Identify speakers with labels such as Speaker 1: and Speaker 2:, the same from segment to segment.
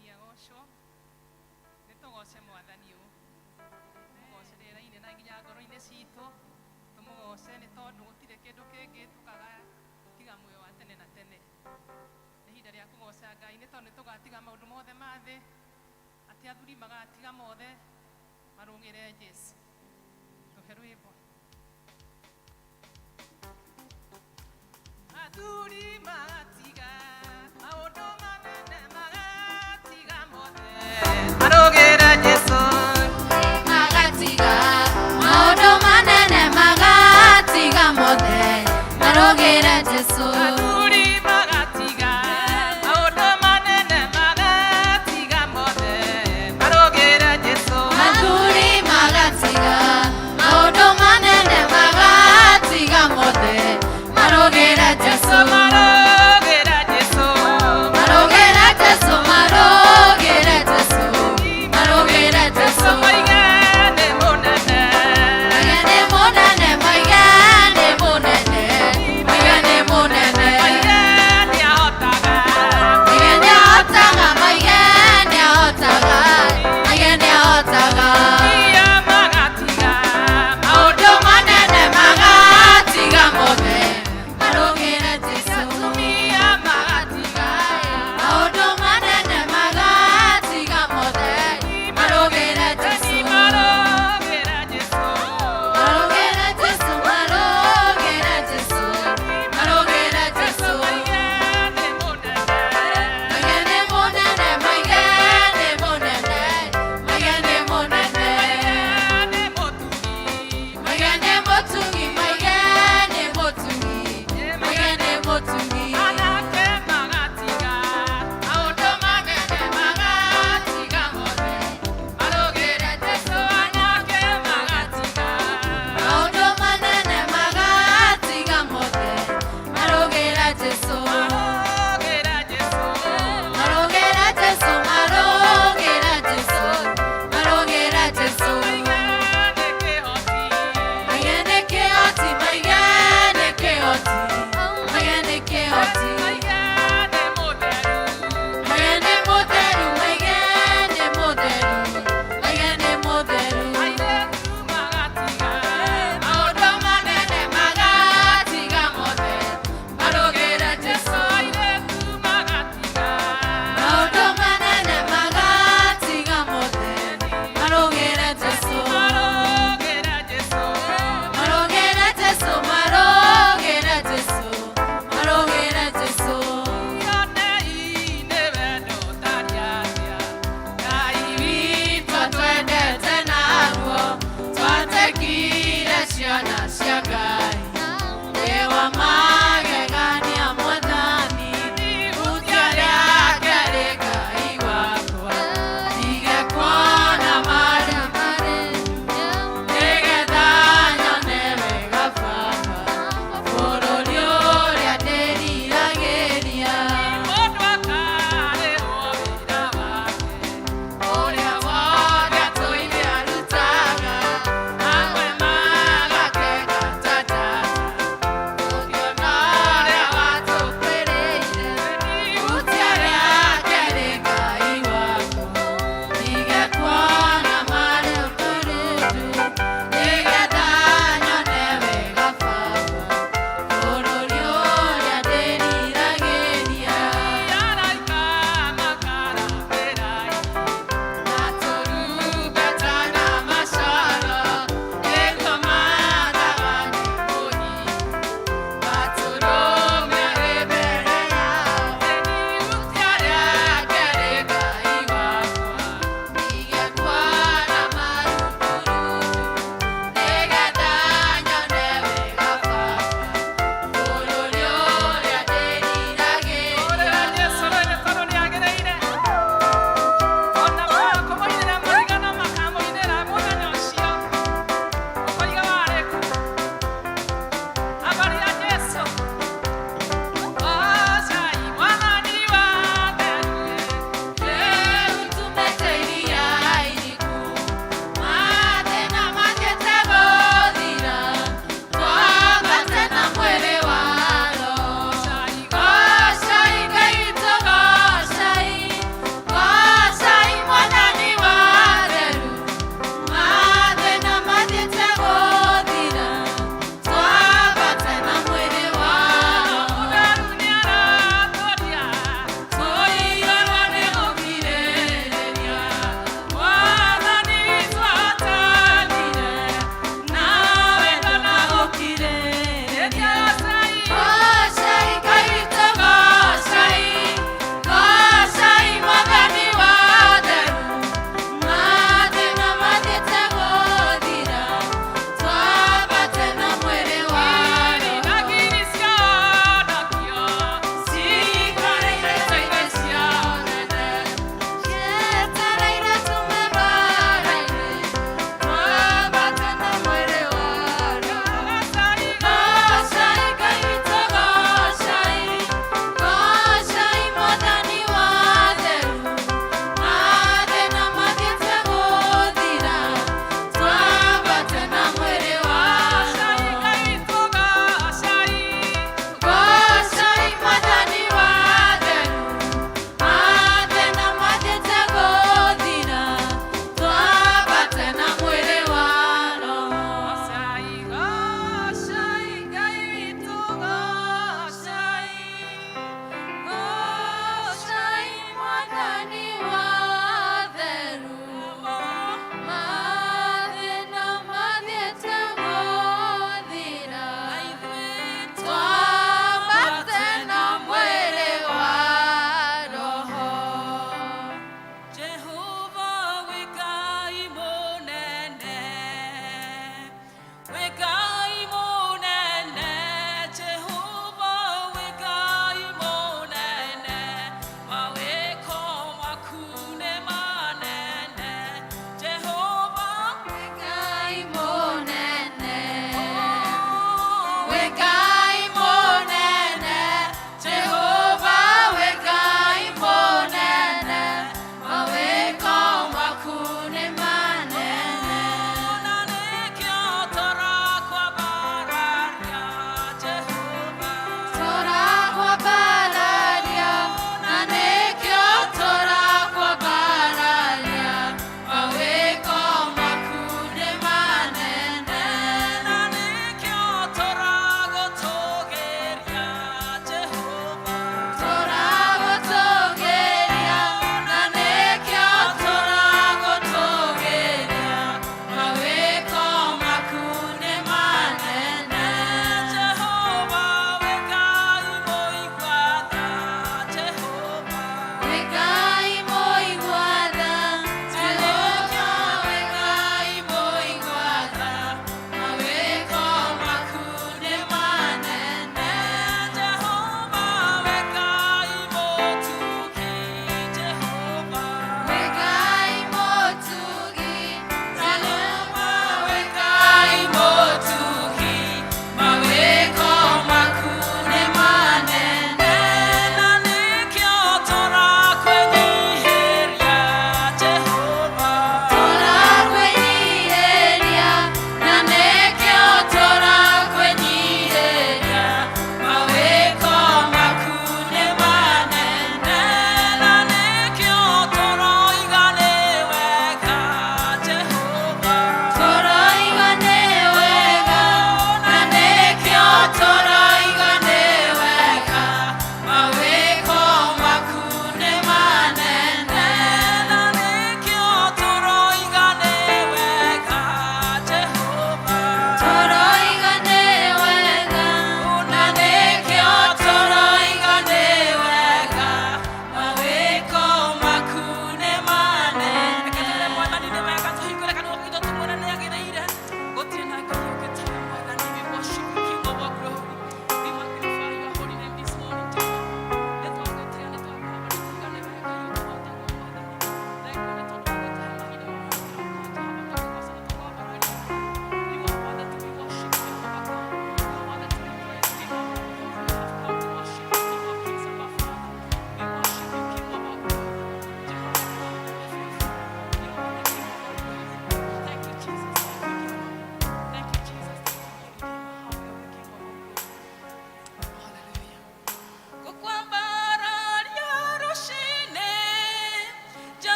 Speaker 1: Mwathani agocwo. Nĩ tũgoce Mwathani ũũ. Tũmũgoce rĩera-inĩ na nginya ngoro-inĩ citũ. Tũmũgoce nĩ tondũ gũtirĩ kĩndũ kĩngĩ tũkaga tiga muoyo wa tene na tene. Nĩ ihinda rĩa kũgoca Ngai nĩ tondũ nĩ tũgatiga maũndũ mothe ma thĩ. Atĩ athuri magatiga mothe marũgĩre Jesu. Tũhe rwĩmbo. Athuri magatiga maũndũ manene magatiga mothe marũgĩre Jesu.
Speaker 2: Magatiga maũndũ manene magatiga mothe marũgĩre Jesu.
Speaker 1: Athuri magatiga maũndũ manene magatiga mothe marũgĩre Jesu.
Speaker 2: Athuri magatiga maũndũ manene magatiga mothe marũgĩre Jesu.
Speaker 1: Marũgĩre Jesu.
Speaker 2: Marũgĩre Jesu, marũgĩre Jesu, marũgĩre Jesu.
Speaker 1: Moige nĩ mũnene.
Speaker 2: Moige nĩ mũnene, moige nĩ mũnene, moige nĩ mũnene.
Speaker 1: Moige nĩ ahotaga.
Speaker 2: Moige nĩ ahotaga, moige nĩ ahotaga, moige nĩ ahotaga.
Speaker 1: Ia magatiga
Speaker 2: Maũndũ manene magatiga mothe marũgĩre Jesu.
Speaker 1: Atumia magatiga
Speaker 2: Maũndũ manene magatiga mothe marũgĩre Jesu.
Speaker 1: Marũgĩre Jesu.
Speaker 2: Marũgĩre Jesu, marũgĩre Jesu, marũgĩre Jesu.
Speaker 1: Moige nĩ mũnene.
Speaker 2: Moige nĩ mũnene, moige nĩ mũnene, moige nĩ mũnene.
Speaker 1: Nĩ mũtugi.
Speaker 2: Moige nĩ mũtugi, moige nĩ mũtugi, moige nĩ mũtugi.
Speaker 1: Anake magatiga
Speaker 2: Maũndũ manene magatiga mothe marũgĩre Jesu.
Speaker 1: Anake magatiga
Speaker 2: Maũndũ manene magatiga mothe marũgĩre Jesu.
Speaker 1: Marũgĩre Jesu.
Speaker 2: Marũgĩre Jesu, marũgĩre Jesu, marũgĩre Jesu.
Speaker 1: Moige nĩ kĩhoti.
Speaker 2: Moige nĩ kĩhoti, moige nĩ kĩhoti, moige nĩ kĩhoti.
Speaker 1: Moige nĩ mũtheru.
Speaker 2: Moige nĩ mũtheru, moige nĩ mũtheru, moige nĩ mũtheru.
Speaker 1: Airĩtu magatiga
Speaker 2: Maũndũ manene magatiga mothe marũgĩre Jesu.
Speaker 1: Airĩtu magatiga
Speaker 2: Maũndũ manene magatiga mothe marũgĩre Jesu.
Speaker 1: Marũgĩre Jesu.
Speaker 2: Marũgĩre Jesu, marũgĩre Jesu, marũgĩre Jesu.
Speaker 1: Ionei-inĩ wendo ũtariĩ atĩa, Ngai
Speaker 2: Witũ twendete naguo, twatekire ciana cia Ngai. Nĩ wa magegania Mwathani, ihutia rĩake rĩ Ngai wakwa. Ndige kuona marĩ nĩgetha nyone wega Baba, bũrũri ũrĩa ndĩriragĩria.
Speaker 1: Mũndũ akarĩhwo wĩra wake,
Speaker 2: Ũrĩa wothe atũire arutaga, amwe magakega.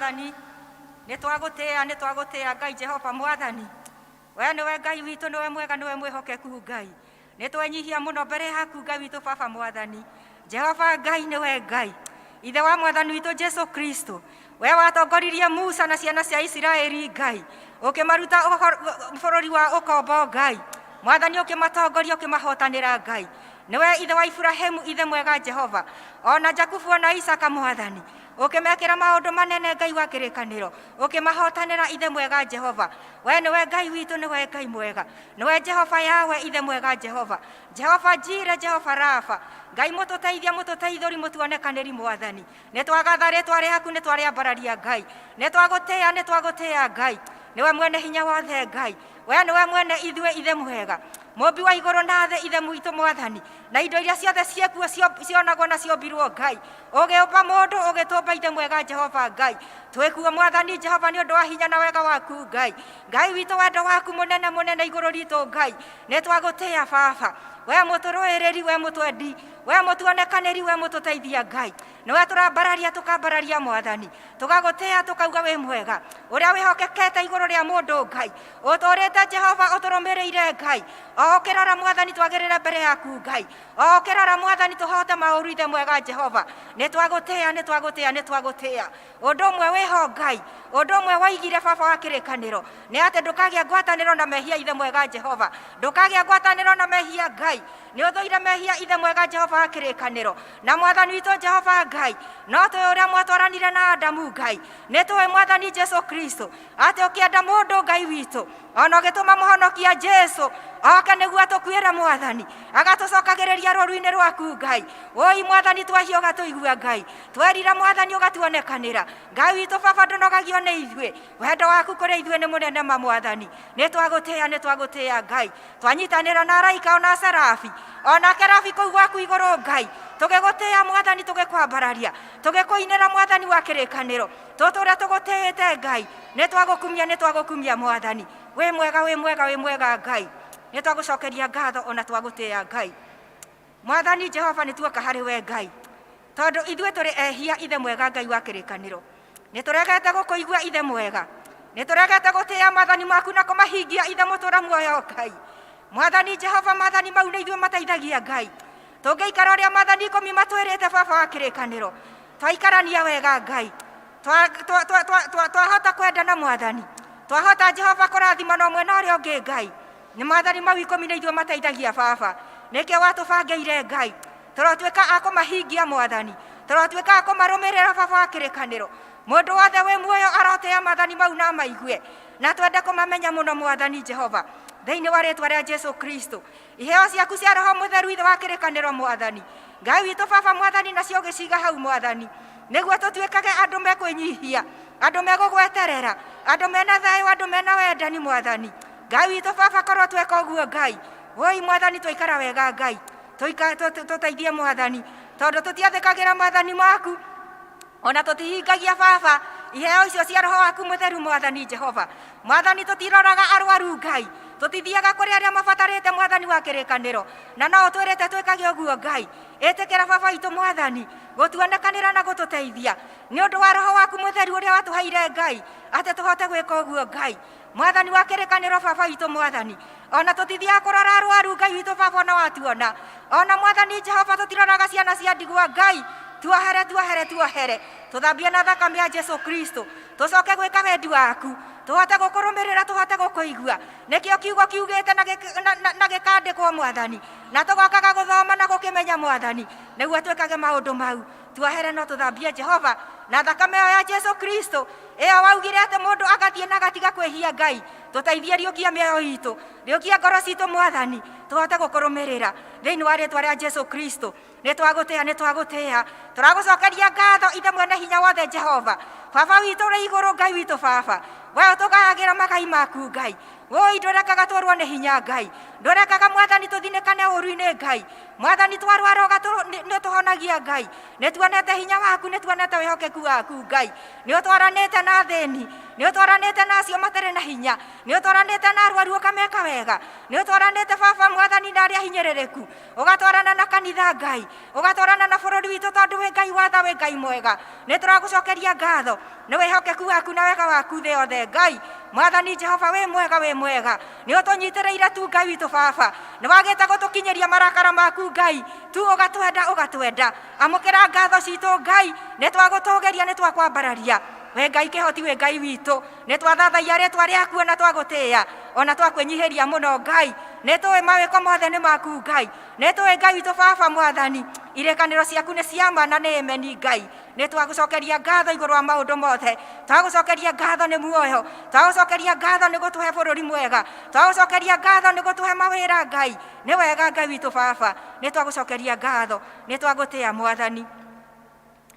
Speaker 3: Mwathani, nĩ twagũtĩĩa, nĩ twagũtĩĩa Ngai Jehova Mwathani. We nĩwe Ngai witũ, nĩwe mwega, nĩwe mwĩhokeku Ngai. Nĩ twenyihia mũno mbere yaku Ngai witũ Baba Mwathani. Jehova Ngai nĩwe Ngai. Ithe wa Mwathani witũ Jesu Kristo. We watongoririe Musa na ciana cia Isiraeli Ngai. Ũkĩmaruta bũrũri wa ũkombo Ngai. Mwathani ũkĩmatongoria ũkĩmahotanĩra Ngai. Nĩwe ithe wa Iburahĩmu ithe mwega Jehova. Ona Jakubu ona Isaka Mwathani. Ũkĩmekĩra maũndũ manene Ngai wa kĩrĩkanĩro. Ũkĩmahotanĩra ithe mwega Jehova. We nĩwe Ngai witũ, nĩwe Ngai mwega. Nĩwe Jehova Yawe ithe mwega Jehova. Jehova Jire, Jehova Rafa. Ngai mũtũteithia, mũtũteithũri, mũtuonekanĩri Mwathani. Nĩ twagatha rĩtwa rĩaku, nĩ twarĩambararia Ngai. Nĩ twagũtĩĩa, nĩ twagũtĩĩa Ngai. Nĩwe mwene hinya wothe Ngai. We nĩwe mwene ithuĩ ithe mwega. Mũmbi wa igũrũ na thĩ ithe mwitũ Mwathani. Na indo iria ciothe ciĩkuo cionagwo na ciombirwo Ngai. Ũgĩũmba mũndũ, ũgĩtũmba ithe mwega Jehova Ngai. Twĩkuo Mwathani Jehova nĩ ũndũ wa hinya na wega waku Ngai. Ngai witũ wendo waku mũnene mũnene igũrũ ritũ Ngai. Nĩ twagũtĩĩa Baba. We mũtũrũĩrĩri, we mũtwendi, we mũtuonekanĩri, we mũtũteithia Ngai. Nĩwe tũrambararia tũkambararia Mwathani. Tũgagũtĩĩa tũkauga wĩ mwega. Ũrĩa wĩhokekete igũrũ rĩa mũndũ Ngai. Ũtũrĩte Jehova ũtũrũmĩrĩire Ngai. O ũkĩrora Mwathani twagĩrĩre mbere yaku Ngai. O ũkĩrora Mwathani tũhote maũru ithe mwega Jehova. Nĩ twagũtĩĩa, nĩ twagũtĩĩa, nĩ twagũtĩĩa. Ũndũ ũmwe wĩho Ngai, ũndũ ũmwe waigire Baba wa kĩrĩkanĩro, nĩ atĩ ndũkagĩa ngwatanĩro na mehia ithe mwega Jehova. Ndũkagĩa ngwatanĩro na mehia Ngai. Nĩ ũthũire mehia ithe mwega Jehova wa kĩrĩkanĩro. Na Mwathani witũ Jehova Ngai, no tũĩ ũrĩa mwatwaranire na Adamu Ngai. Nĩ tũĩ Mwathani Jesu Kristo, atĩ ũkĩenda mũndũ Ngai witũ, ona ũgĩtũma mũhonokia Jesu oke nĩguo atũkuĩre Mwathani, agatũcokagĩrĩria rũru-inĩ rwaku Ngai. Ũi Mwathani twehia ũgatũigua Ngai, twerira Mwathani ũgatuonekanĩra. Ngai witũ Baba ndũnogagio nĩ ithuĩ, wendo waku kũrĩ ithuĩ nĩ mũnene ma Mwathani. Nĩ twagũtĩĩa, nĩ twagũtĩĩa Ngai. Twanyitanĩra na araika ona serafi, ona kerabi kũu gwaku igũrũ Ngai, tũgĩgũtĩĩa Mwathani, tũgĩkwambararia, tũgĩkũinĩra Mwathani wa kĩrĩkanĩro. Tũtũre tũgũtĩĩte Ngai, nĩ twagũkumia, nĩ twagũkumia Mwathani. Wĩ mwega, wĩ mwega, wĩ mwega Ngai. Nĩ twagũcokeria ngatho ona twagũtĩĩa Ngai. Mwathani Jehova nĩ tuoka harĩ we Ngai, tondũ ithuĩ tũrĩ ehia ithe mwega Ngai wa kĩrĩkanĩro. Nĩ tũregete gũkũigua ithe mwega. Nĩ tũregete gũtĩĩa maathani maku na kũmahingia ithe mũtũra muoyo Ngai. Mwathani Jehova, maathani mau nĩ ithuĩ mateithagia Ngai. Tũngĩikara ũrĩa maathani ikũmi matwĩrĩte Baba wa kĩrĩkanĩro, twaikarania wega Ngai, twahota kwendana Mwathani, twahota Jehova kũrathimana ũmwe na ũrĩa ũngĩ Ngai. Nĩ maathani mau ikũmi nĩ ithuĩ mateithagia Baba. Nĩkĩo watũbangĩire Ngai. Tũrotuĩka a kũmahingia Mwathani. Tũrotuĩka a kũmarũmĩrĩra Baba wa kĩrĩkanĩro. Mũndũ wothe wĩ muoyo arotĩĩa maathani mau na amaigue, na twende kũmamenya mũno Mwathani Jehova. Thĩinĩ wa rĩtwa rĩa Jesu Kristo. Iheo ciaku cia Roho Mũtheru ithe wa kĩrĩkanĩro Mwathani. Ngai witũ Baba Mwathani nacio ũgĩciga hau Mwathani. Nĩguo tũtuĩkage andũ mekwĩnyihia, andũ megũgweterera, andũ mena thayũ, andũ mena wendani Mwathani. Ngai witũ Baba korwo tweka ũguo Ngai. Woi Mwathani twaikara wega Ngai. Tũteithie Mwathani, tondũ tũtiathĩkagĩra maathani maku, ona tũtihingagia Baba iheo icio cia Roho waku Mũtheru Mwathani Jehova. Mwathani tũtiroraga arwaru Ngai, tũtithiaga kũrĩ arĩa mabatarĩte Mwathani wa kĩrĩkanĩro, na no ũtwĩrĩte twĩkage ũguo Ngai. Ĩtĩkĩra Baba witũ Mwathani gũtuonekanĩra na gũtũteithia nĩ ũndũ wa Roho waku Mũtheru ũrĩa watũheire Ngai, atĩ tũhote gwĩka ũguo Ngai. Mwathani wa kĩrĩkanĩro Baba witũ Mwathani, ona tũtithiaga kũrora arwaru Ngai witũ Baba ona watuona, ona Mwathani Jehova tũtiroraga ciana cia ndigwa Ngai. Tuohere, tuohere, tuohere, tũthambie na thakame ya Jesu Kristo, tũcoke gwĩka wendi waku, tũhote gũkũrũmĩrĩra, tũhote gũkũigua. Nĩkĩo kiugo kiugĩte na gĩkandĩkwo Mwathani, na tũgokaga gũthoma na gũkĩmenya Mwathani, nĩguo twĩkage maũndũ mau. Tuohere no tũthambie Jehova na thakame ĩyo ya Jesu Kristo, ĩyo waugire atĩ mũndũ agathiĩ na agatiga kwĩhia Ngai. Tũteithie, riũkia mĩoyo itũ, riũkia ngoro citũ Mwathani, tũhote gũkũrũmĩrĩra thĩinĩ wa rĩtwa rĩa Jesu Kristo. Nĩ twagũtĩĩa, nĩ twagũtĩĩa, tũragũcokeria ngatho ithe mwene hinya wothe Jehova. Baba witũ ũrĩ igũrũ, Ngai witũ Baba, we ũtũgayagĩra magai maku Ngai. Woi ndũrekaga tũrwo nĩ hinya Ngai, ndũrekaga Mwathani tũthinĩkane ũru-inĩ Ngai. Mwathani twarwara nĩ ũtũhonagia Ngai, nĩ tuonete hinya waku, nĩ tuonete wĩhokeku waku Ngai. Nĩ ũtwaranĩte na athĩni, nĩ ũtwaranĩte na acio matarĩ na hinya, nĩ ũtwaranĩte na arwaru ũkameka wega, nĩ ũtwaranĩte Baba Mwathani na arĩa hinyĩrĩrĩku, ũgatwarana na kanitha Ngai, ũgatwarana na bũrũri witũ, tondũ wĩ Ngai wa tha, wĩ Ngai mwega. Nĩ tũragũcokeria ngatho nĩ wĩhokeku waku na wega waku thĩ yothe Ngai. Mwathani Jehova wĩ mwega, wĩ mwega, nĩ ũtũnyitĩrĩire tu Ngai witũ Baba, nĩ wagĩte gũtũkinyĩria marakara maku Ngai tu, ũgatwenda, ũgatwenda. Amũkĩra ngatho citũ Ngai, nĩ twagũtũgĩria, nĩ twakwambararia. We Ngai kĩhoti, wĩ Ngai witũ, nĩ twathathaia rĩtwa rĩaku, ona twagũtĩĩa, ona twakwĩnyihĩria mũno Ngai. Nĩ tũĩ mawĩko mothe nĩ maku Ngai, nĩ tũĩ Ngai witũ Baba Mwathani, irĩkanĩro ciaku nĩ cia ma na nĩ ĩmeni Ngai. Nĩ twagũcokeria ngatho igũrũ wa maũndũ mothe, twagũcokeria ngatho nĩ muoyo, twagũcokeria ngatho nĩ gũtũhe bũrũri mwega, twagũcokeria ngatho nĩ gũtũhe mawĩra Ngai. Nĩ wega Ngai witũ Baba, nĩ twagũcokeria ngatho, nĩ twagũtĩĩa Mwathani.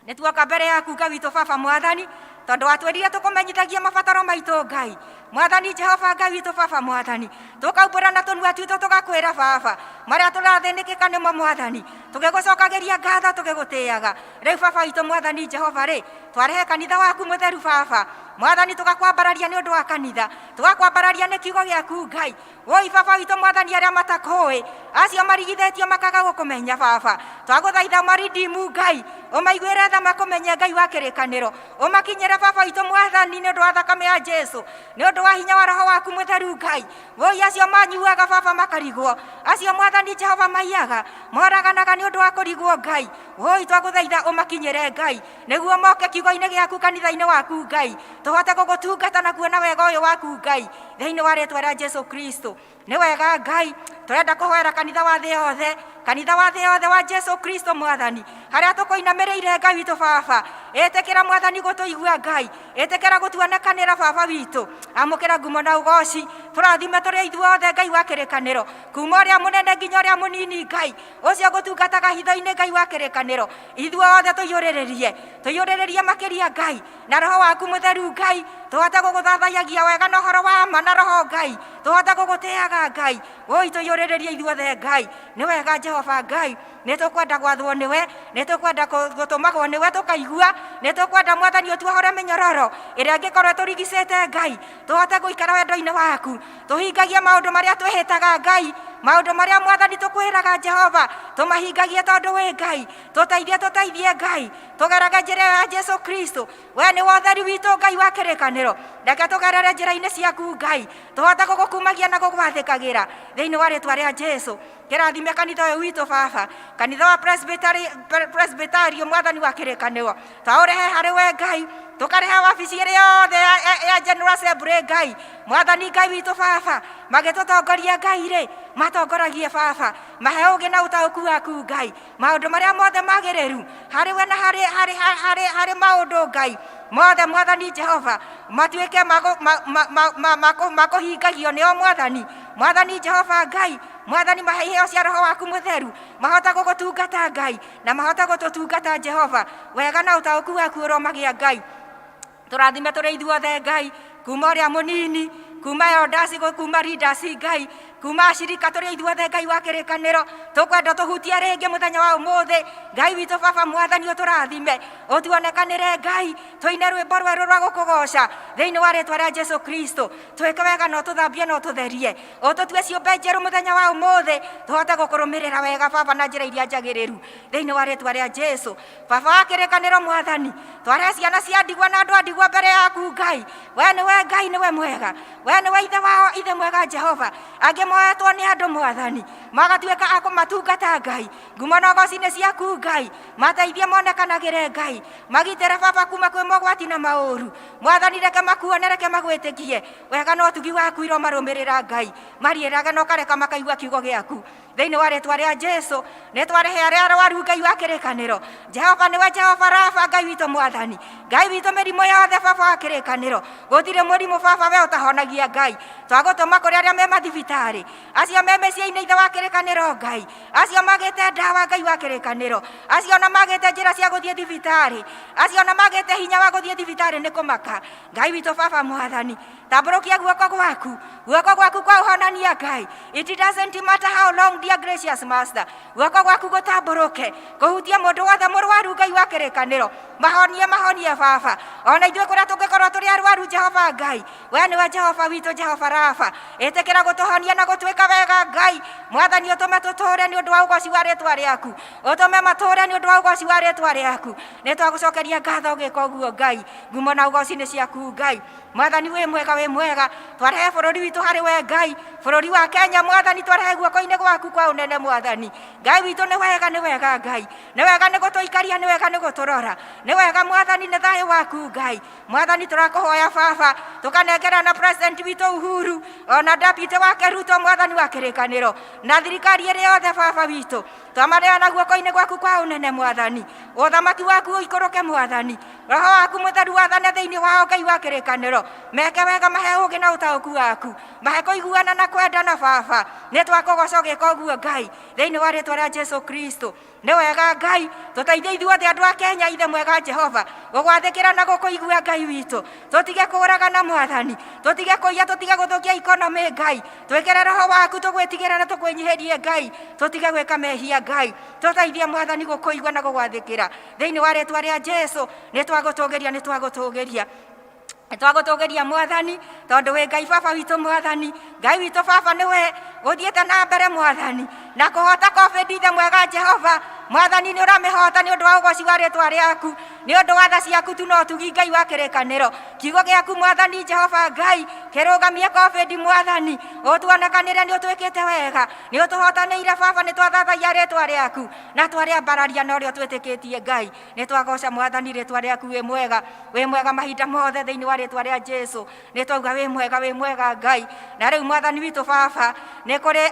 Speaker 3: Nĩ tuoka mbere yaku Ngai witũ Baba Mwathani, tondũ watwĩrire tũkũmenyithagie mabataro maitũ Ngai. Mwathani Jehova Ngai witũ Baba Mwathani, tũkaumbũra na tũnua twitũ tũgakwĩra Baba marĩa tũrathĩnĩkĩka nĩmo Mwathani, tũgĩgũcokagĩria ngatho tũgĩgũtĩaga. Rĩu Baba witũ Mwathani Jehova rĩ, twarehe kanitha waku mũtheru Baba Mwathani, tũgakwambararia nĩ ũndũ wa kanitha, tũgakwambararia nĩ kiugo gĩaku Ngai. Woi Baba witũ Mwathani, arĩa matakũĩ, acio marigithĩtio makaga gũkũmenya Baba, twagũthaitha maridimu Ngai, ũmaiguĩre tha makũmenye Ngai wa kĩrĩkanĩro, ũmakinyĩre Baba witũ Mwathani nĩ ũndũ wa thakame ya Jesu, nĩ ũndũ wa hinya wa Roho waku mũtheru Ngai. Woi acio manyuaga Baba makarigwo, acio Mwathani Jehova maiyaga, moraganaga nĩ ũndũ wa kũrigwo Ngai. Woi twagũthaitha ũmakinyĩre Ngai, nĩguo moke kiugo-inĩ gĩaku kanitha-inĩ waku Ngai, tũhote gũgũtungata na kuona wega ũyũ waku Ngai, thĩinĩ wa rĩtwa rĩa Jesu Kristo. Nĩ wega Ngai, tũrenda kũhoera kanitha wa thĩ yothe, kanitha wa thĩ yothe wa Jesu Kristo Mwathani, harĩa tũkũinamĩrĩire Ngai witũ Baba. Ĩtĩkĩra Mwathani gũtũigua Ngai, ĩtĩkĩra gũtuonekanĩra Baba witũ. Amũkĩra ngumo na ũgoci, tũrathime tũrĩ ithuothe Ngai wa kĩrĩkanĩro, kuma ũrĩa mũnene nginya ũrĩa mũnini Ngai, ũcio gũtungataga hitho-inĩ Ngai wa kĩrĩkanĩro. Ithuothe tũiyũrĩrĩrie, tũiyũrĩrĩrie makĩria Ngai na Roho waku mũtheru Ngai, tũhote gũgũthathayagia wega na ũhoro wa ma na Roho Ngai, tũhote gũgũtĩaga Ngai. Woi tũiyũrĩrĩrie ithuothe Ngai. Nĩ wega Jehova Ngai, nĩ tũkwenda gwathwo nĩwe, nĩ tũkwenda gũtũmagwo nĩwe tũkaigua, nĩ tũkwenda Mwathani ũtuohore mĩnyororo ĩrĩa ĩngĩkorwo ĩtũrigicĩte Ngai, tũhote gũikara wendo-inĩ waku, tũhingagie maũndũ marĩa twĩhĩtaga Ngai, maũndũ marĩa Mwathani tũkwĩraga Jehova, tũmahingagie tondũ wĩ Ngai. Tũteithie, tũteithie Ngai, tũgerage njĩra ya Jesu Kristo. We nĩ wotheri witũ Ngai wa kĩrĩkanĩro, reke tũgerere njĩra-inĩ ciaku Ngai, tũhote gũgũkumagia na gũgwathĩkagĩra thĩinĩ wa rĩtwa rĩa Jesu. Kĩrathime kanitha ũyũ witũ Baba, kanitha wa Presbyterio Mwathani wa kĩrĩkanĩro, twaũrehe harĩ we Ngai, tũkarehe wabici ĩrĩ yothe ya General Assembly Ngai. Mwathani Ngai witũ Baba, magĩtũtongoria Ngai rĩ, matongoragie Baba, mahe ũũgĩ na ũtaũku waku Ngai, maũndũ marĩa mothe magĩrĩru harĩ we na harĩ maũndũ Ngai mothe Mwathani Jehova, matuĩke makũhingagio nĩo Mwathani. Mwathani Jehova Ngai, Mwathani mahe iheo cia Roho waku mũtheru, mahote gũgũtungata Ngai, na mahote gũtũtungata Jehova wega na ũtaũku waku ũromagĩa Ngai. Tũrathime tũrĩ ithuothe Ngai, kuma ũrĩa mũnini, kuma elders, kuma leaders Ngai, kuma ashirika tũrĩ ithuothe Ngai wa kĩrĩkanĩro, tũkwenda tũhutie rĩngĩ mũthenya wa ũmũthĩ Ngai witũ Baba Mwathani, ũtũrathime, ũtuonekanĩre Ngai, tũine rwĩmbo rwerũ rwa gũkũgoca thĩinĩ wa rĩtwa rĩa Jesu Kristo. Twĩke wega na ũtũthambie na ũtũtherie, ũtũtue ciũmbe njerũ mũthenya wa ũmũthĩ, tũhote gũkũrũmĩrĩra wega Baba na njĩra iria njagĩrĩru thĩinĩ wa rĩtwa rĩa Jesu. Baba wa kĩrĩkanĩro Mwathani, tware ciana cia ndigwa na andũ a ndigwa mbere yaku Ngai. We nĩwe Ngai, nĩwe mwega, we nĩwe ithe wao, ithe mwega Jehova. Angĩ moetwo nĩ andũ Mwathani, magatuĩka a kũmatungata Ngai. Ngumo na ũgoci nĩ ciaku Ngai, mateithie monekanagĩre Ngai, magitĩre Baba kuma kwĩ mogwati na maũru. Mwathani reke makuone, reke magwĩtĩkie wega na ũtugi waku iromarũmĩrĩra Ngai, mariĩrage na ũkareka makaigua kiugo gĩaku. Thĩinĩ wa rĩtwa rĩa Jesu, nĩ twarehe arĩa arwaru Ngai wa kĩrĩkanĩro. Jehova nĩwe Jehova Rafa, Ngai witũ Mwathani, Ngai witũ mĩrimũ yothe Baba wa kĩrĩkanĩro. Gũtirĩ mũrimũ Baba we ũtahonagia Ngai. Twagũtũma kũrĩ arĩa me mathibitarĩ, acio me mĩciĩ-inĩ Ithe wa kĩrĩkanĩro Ngai, acio magĩte ndawa Ngai wa kĩrĩkanĩro, acio ona magĩte njĩra cia gũthiĩ thibitarĩ, acio ona magĩte hinya wa gũthiĩ thibitarĩ nĩ kũmaka. Ngai witũ Baba Mwathani, tambũrũkia guoko gwaku, guoko gwaku kwa ũhonania Ngai. It doesn't matter how long, dear gracious master, guoko gwaku gũtambũrũke kũhutia mũndũ wothe mũrwaru Ngai wa kĩrĩkanĩro. Mahonie, mahonie Baba, ona ithuĩ kũrĩa tũngĩkorwo tũrĩ arwaru Jehova Ngai, we nĩwe Jehova witũ, Jehova Rafa. Ĩtĩkĩra gũtũhonia na gũtwĩka wega Ngai Mwathani, ũtũme tũtũũre nĩ ũndũ wa ũgoci wa rĩtwa rĩaku, ũtũme matũũre nĩ ũndũ wa ũgoci wa rĩtwa rĩaku. Nĩ twagũcokeria ngatho ũgĩka ũguo Ngai, ngumo na ũgoci nĩ ciaku Ngai Mwathani. Wĩ mwega, wĩ mwega. Twarehe bũrũri witũ harĩ we Ngai, bũrũri wa Kenya Mwathani, twarehe guoko-inĩ gwaku kwa ũnene Mwathani Ngai witũ. Nĩ wega, nĩ wega Ngai, nĩ wega nĩ gũtũikaria, nĩ wega nĩ gũtũrora, nĩ wega Mwathani, nĩ thayũ waku Ngai Mwathani. Tũrakũhoya Baba, tũkanengera na president witũ Uhuru, ona deputy wake Ruto, Mwathani wa kĩrĩkanĩro, na thirikari ĩrĩ yothe Baba witũ, twamaneana guoko-inĩ gwaku kwa ũnene Mwathani. Ũthamaki waku ũikũrũke Mwathani, roho waku mũtheru wathane thĩinĩ wao Ngai wa kĩrĩkanĩro. Meke wega, mahe ũũgĩ na ũtaũku waku, mahe kũiguana na kwendana Baba. Nĩ twakũgoca ũgĩka ũguo Ngai, thĩinĩ wa rĩtwa rĩa Jesu Kristo. Nĩ wega Ngai, tũteithie ithuothe andũ a Kenya, Ithe mwega Jehova, gũgwathĩkĩra na gũkũigua Ngai witũ. Tũtige kũũragana Mwathani, tũtige kũiya, tũtige gũthũkia ikonomĩ Ngai. Twĩkĩre roho waku tũgwĩtigĩre na tũkwĩnyihĩrie Ngai, tũtige gwĩka mehia Ngai. Tũteithie Mwathani gũkũigua na gũgwathĩkĩra, thĩinĩ wa rĩtwa rĩa Jesu. Nĩ twagũtũgĩria, nĩ twagũtũgĩria, twagũtũgĩria Mwathani, tondũ wĩ Ngai Baba witũ Mwathani. Ngai witũ Baba, nĩwe ũthiĩte na mbere Mwathani na kũhota COVID. Ithe mwega Jehova Mwathani, nĩ ũramĩhota nĩ ũndũ wa ũgoci wa rĩtwa rĩaku, nĩ ũndũ wa tha ciaku tu no tugi Ngai wa kĩrĩkanĩro. Kiugo gĩaku Mwathani Jehova Ngai kĩrũgamie COVID Mwathani, ũtuonekanĩre nĩ ũtwĩkĩte wega, nĩ ũtũhotanĩire Baba. Nĩ twathathaia rĩtwa rĩaku na twarĩambararia na ũrĩa ũtwĩtĩkĩtie Ngai. Nĩ twagoca Mwathani rĩtwa rĩaku. Wĩ mwega, wĩ mwega mahinda mothe, thĩinĩ wa rĩtwa rĩa Jesu. Nĩ twauga wĩ mwega, wĩ mwega Ngai. Na rĩu Mwathani witũ Baba, nĩ kũrĩ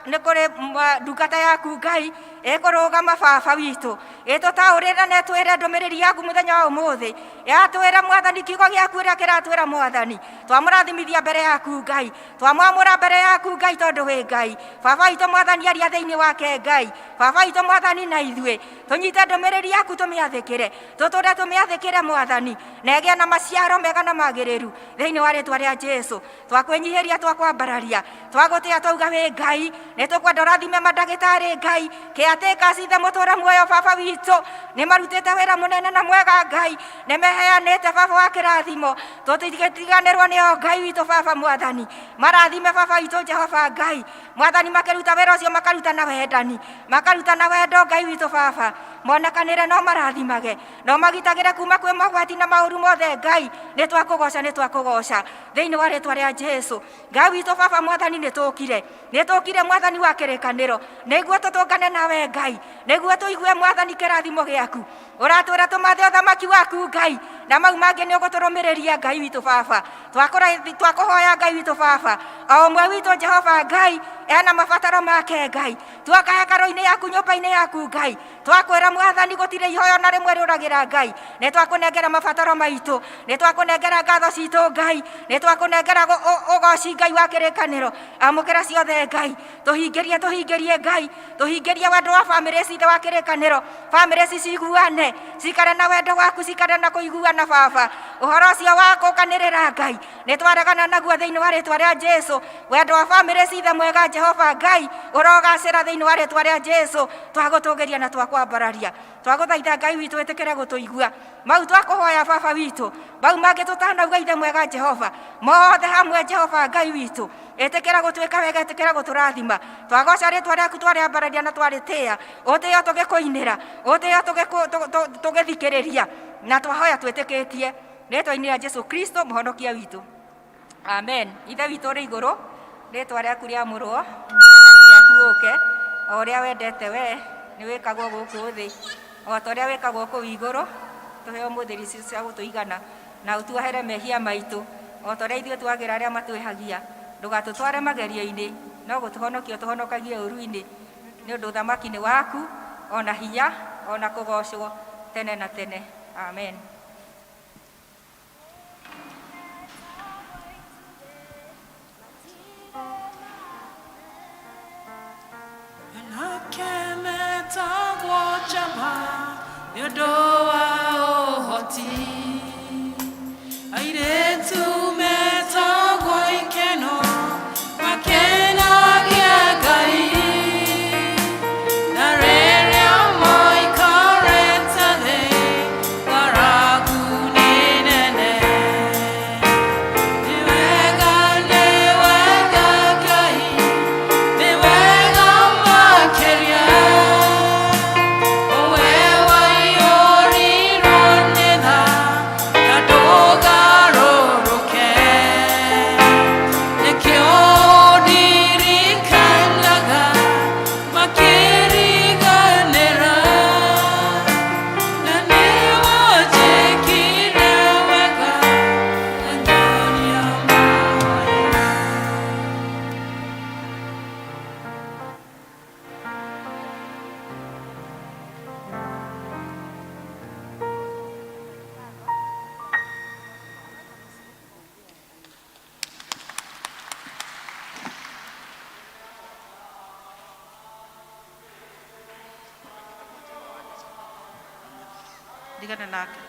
Speaker 3: nĩ kũrĩ ndungata yaku Ngai ĩkũrũgama Baba witũ, ĩtũtaũrĩre na ĩtwĩre ndũmĩrĩri yaku mũthenya wa ũmũthĩ. Yatwĩra Mwathani kiugo gĩaku ũrĩa kĩratwĩra Mwathani, twamũrathimithia mbere yaku Ngai, twamwamũra mbere yaku Ngai, tondũ wĩ Ngai Baba witũ Mwathani. Aria thĩinĩ wake Ngai Baba witũ Mwathani, na ithuĩ tũnyite ndũmĩrĩri yaku, tũmĩathĩkĩre, tũtũre tũmĩathĩkĩre Mwathani, na ĩgĩe na maciaro mega na magĩrĩru, thĩinĩ wa rĩtwa rĩa Jesu. Twakwĩnyihĩria, twakwambararia, twagũtĩa, twauga wĩ Ngai. Nĩ tũkwenda ũrathime mandagĩtarĩ Ngai, kĩatĩka cithe mũtũre muoyo Baba witũ. Nĩ marutĩte wĩra mũnene na mwega Ngai, nĩ meheanĩte Baba wa kĩrathimo. Tũtigĩtiganĩrwo nĩo Ngai witũ Baba Mwathani. Marathime Baba witũ Jehova Ngai Mwathani, makĩruta wĩra ũcio makaruta na wendani, makaruta na wendo Ngai witũ Baba. Monekanĩre no marathimage, no magitagĩre kuma kwĩ mogwati na maũru mothe Ngai. Nĩ twakũgoca, nĩ twakũgoca, thĩinĩ wa rĩtwa rĩa Jesu. Ngai witũ Baba Mwathani, nĩ tũkire, nĩ tũkire Mwathani wa kĩrĩkanĩro, nĩguo tũtũngane nawe Ngai, nĩguo tũigue Mwathani kĩrathimo gĩaku. Ũratwĩra tũmathe ũthamaki waku Ngai, na mau mangĩ nĩ ũgũtũrũmĩrĩria Ngai witũ Baba. Twakũhoya Ngai witũ Baba, o ũmwe witũ Jehova Ngai ena mabataro make Ngai. Tuoka hekarũ-inĩ yaku, nyũmba-inĩ yaku Ngai, twakwĩra Mwathani gũtirĩ ihoya na rĩmwe rĩũragĩra Ngai. Nĩ twakũnengera mabataro maitũ, nĩ twakũnengera ngatho citũ Ngai, nĩ twakũnengera ũgoci Ngai wa kĩrĩkanĩro. Amũkĩra ciothe Ngai, tũhingĩrie, tũhingĩrie Ngai, tũhingĩrie wendo wa bamĩrĩ citũ wa kĩrĩkanĩro. Bamĩrĩ ici ciguane, cikare na wendo waku, cikare na kũiguana Baba. Ũhoro ũcio wa gũkanĩrĩra Ngai nĩ twaregana naguo, thĩinĩ wa rĩtwa rĩa Jesu. Wendo wa bamĩrĩ cithe mwega Jehova Ngai ũrogacĩra, thĩinĩ wa rĩtwa rĩa Jesu. Twagũtũgĩria na twakwambararia, twagũthaitha Ngai witũ ĩtĩkĩre gũtũigua mau twakũhoya Baba witũ, mau mangĩ tũtanauga Ithe mwega Jehova, mothe hamwe Jehova Ngai witũ, ĩtĩkĩra gũtwĩka wega, ĩtĩkĩra gũtũrathima. Twagoca rĩtwa rĩaku, twarĩambararia na twarĩtĩĩa, ũtĩo tũgĩkũinĩra, ũtĩo tũgĩthikĩrĩria, na twahoya twĩtĩkĩtie rĩtwa-inĩ rĩa Jesu Kristo mũhonokia witũ, amen. Ithe witũ ũrĩ igũrũ, rĩtwa rĩaku rĩamũrwo, ũthamaki waku ũke, o ũrĩa wendete we nĩ wĩkagwo gũkũ thĩ o ta ũrĩa wĩkagwo kũu igũrũ. Tũhe ũmũthĩ irio cia gũtũigana, na ũtuohere mehia maitũ o ta ũrĩa ithuĩ twagĩra arĩa matwĩhagia. Ndũgatũtware magerio-inĩ. No gũtũhonokia ũtũhonokagie ũũru-inĩ, nĩ ũndũ ũthamaki nĩ waku, ona hinya, ona kũgocwo tene na tene. Amen.
Speaker 2: Anake metagwo njamba nĩ ũndũ wa ũhoti, airĩtu metagwo ikeno makenagia Ngai, na rĩrĩa maikarĩte thĩ ng'aragu nĩ nene. Nĩ wega, nĩ wega Ngai, nĩ wega makĩria, ũwe waiyũrirwo nĩ tha na ndũgarũrũke. Nĩkĩo ndirikanaga makĩriganĩra, na nĩwanjĩkire wega na ngĩonia mahoya.
Speaker 4: Ndigane nake.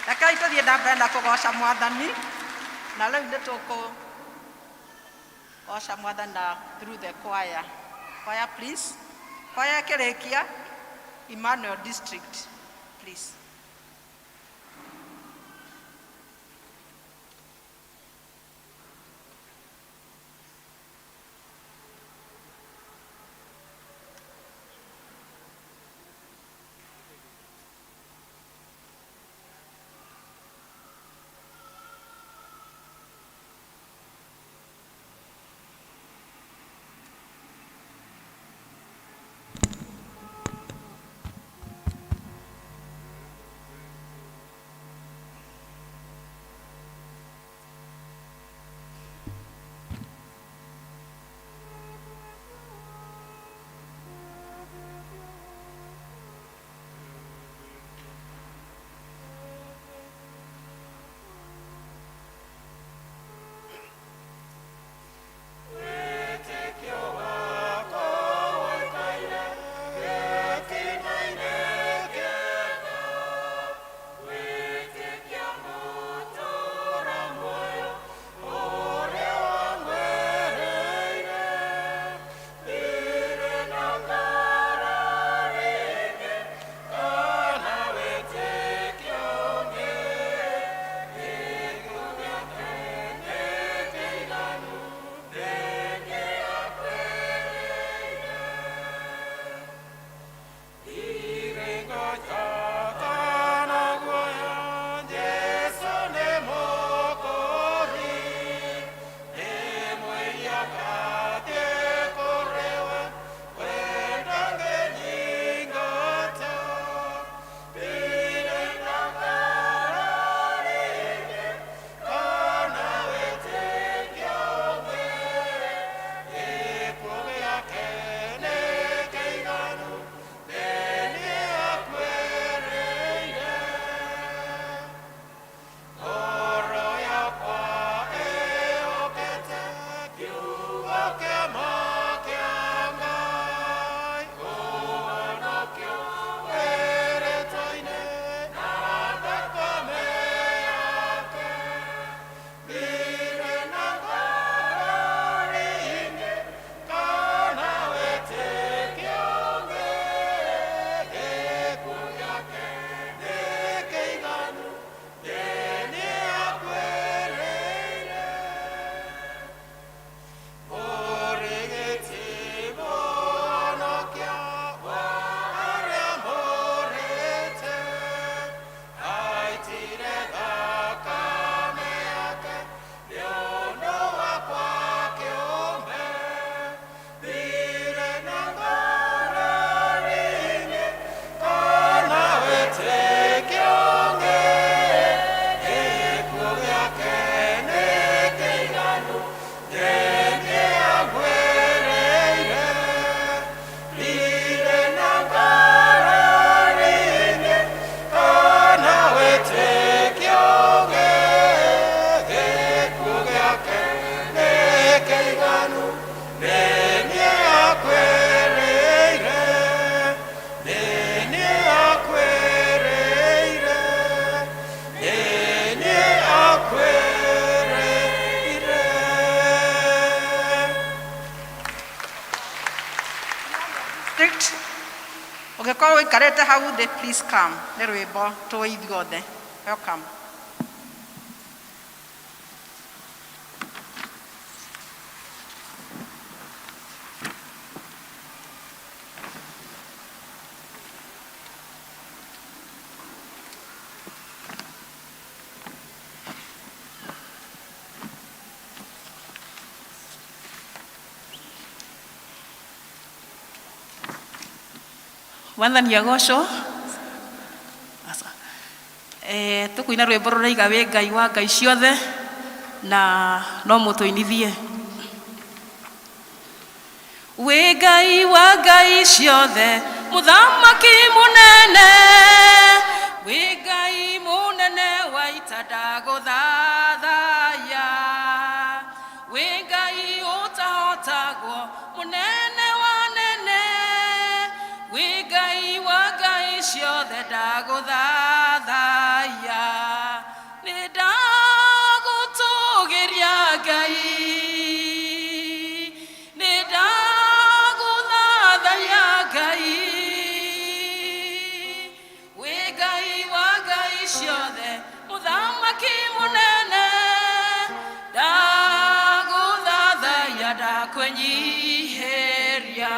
Speaker 4: Rekei tũthiĩ na mbere na kũgoca Mwathani, na rĩu nĩ tũkũgoca Mwathani na through the choir. Choir, please. Choir ĩkĩrĩkia, Emmanuel District, please. Ũngĩkorwo ũikarĩte hau thĩ, please come. Nĩ rwĩmbo tũĩ ithuothe. Welcome.
Speaker 1: Mwathani agocwo. Aca. Tũkũina rwĩmbo rũraiga wĩ Ngai wa ngai ciothe na no mũtũinithie. Wĩ Ngai wa ngai ciothe, mũthamaki mũnene, wĩ Ngai mũnene wa ita ndagũthathaya. Wĩ Ngai ũtahotagwo, mũnene wa nene, wĩ Ngai wa ngai ciothe ndagũthathaya. Nĩ ndagũtũgĩria Ngai, nĩ ndagũthathaya Ngai, wĩ Ngai wa ngai ciothe, mũthamaki mũnene, ndagũthathaya, ndakwĩnyihĩria.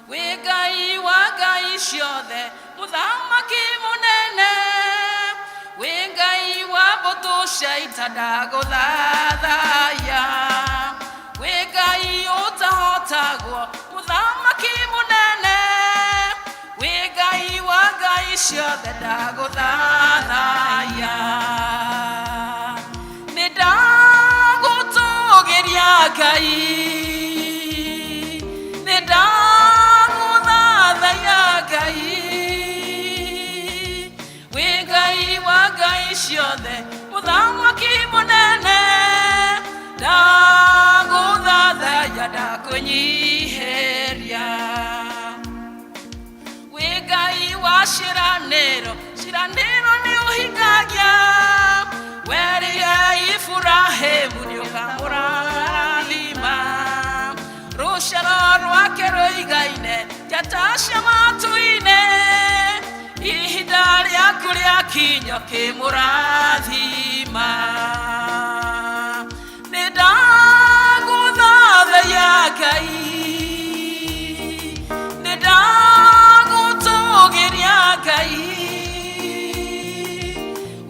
Speaker 1: Wĩ Ngai wa ngai ciothe, mũthamaki mũnene, wĩ Ngai wa mbũtũ cia ita ndagũthathaya. Wĩ Ngai ũtahotagwo, mũthamaki mũnene, wĩ Ngai wa ngai ciothe ndagũthathaya. Nĩ ndagũtũgĩria Ngai, nĩ ndagũthathaya Ngai, wĩ Ngai wa ngai ciothe, mũthamaki mũnene, ndagũthathaya, ndakwĩnyihĩria. Wĩ Ngai wa ciĩranĩro, ciĩranĩro nĩ ũhingagia, werire Iburahĩmu nĩ ũkamũrathima, rũciaro rwake rũigaine njata cia matu-inĩ, ihinda rĩaku rĩakinya ũkĩmũrathima. Nĩ ndagũthathaya Ngai, nĩ ndagũtũgĩria Ngai,